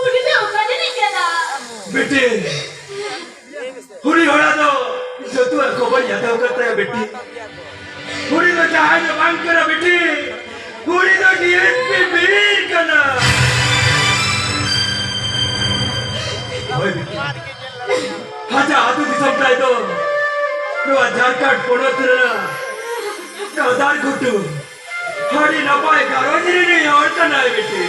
ᱩᱱᱤ ᱫᱚ ᱚᱠᱟ ᱨᱤᱱᱤᱡ ᱠᱟᱱᱟ? ᱵᱤᱴᱤ, ᱩᱱᱤ ᱦᱚᱲ ᱫᱚ ᱡᱚᱛᱚᱣᱟᱜ ᱠᱷᱚᱵᱚᱨ ᱦᱟᱛᱟᱣ ᱠᱟᱫ ᱛᱟᱭᱟ ᱵᱤᱴᱤ᱾ ᱩᱱᱤ ᱫᱚ ᱡᱟᱦᱟᱸᱭ ᱫᱚ ᱵᱟᱝ ᱠᱟᱱᱟ ᱵᱤᱴᱤ, ᱩᱱᱤ ᱫᱚ ᱰᱤᱮᱥᱯᱤ ᱵᱤᱨ ᱠᱟᱱᱟ᱾ ᱦᱳᱭ ᱵᱤᱴᱤ, ᱟᱡᱟᱜ ᱟᱹᱛᱩ ᱫᱤᱥᱚᱢ ᱛᱟᱭ ᱫᱚ ᱱᱚᱣᱟ ᱡᱷᱟᱲᱠᱷᱚᱸᱰ ᱯᱚᱱᱚᱛ ᱨᱮᱱᱟᱜ ᱠᱟᱫᱟᱨ ᱜᱷᱩᱴᱩ᱾ ᱟᱹᱰᱤ ᱱᱟᱯᱟᱭ ᱜᱷᱟᱨᱚᱸᱡᱽ ᱨᱤᱱᱤᱡ ᱦᱚᱲ ᱠᱟᱱᱟᱭ ᱵᱤᱴᱤ᱾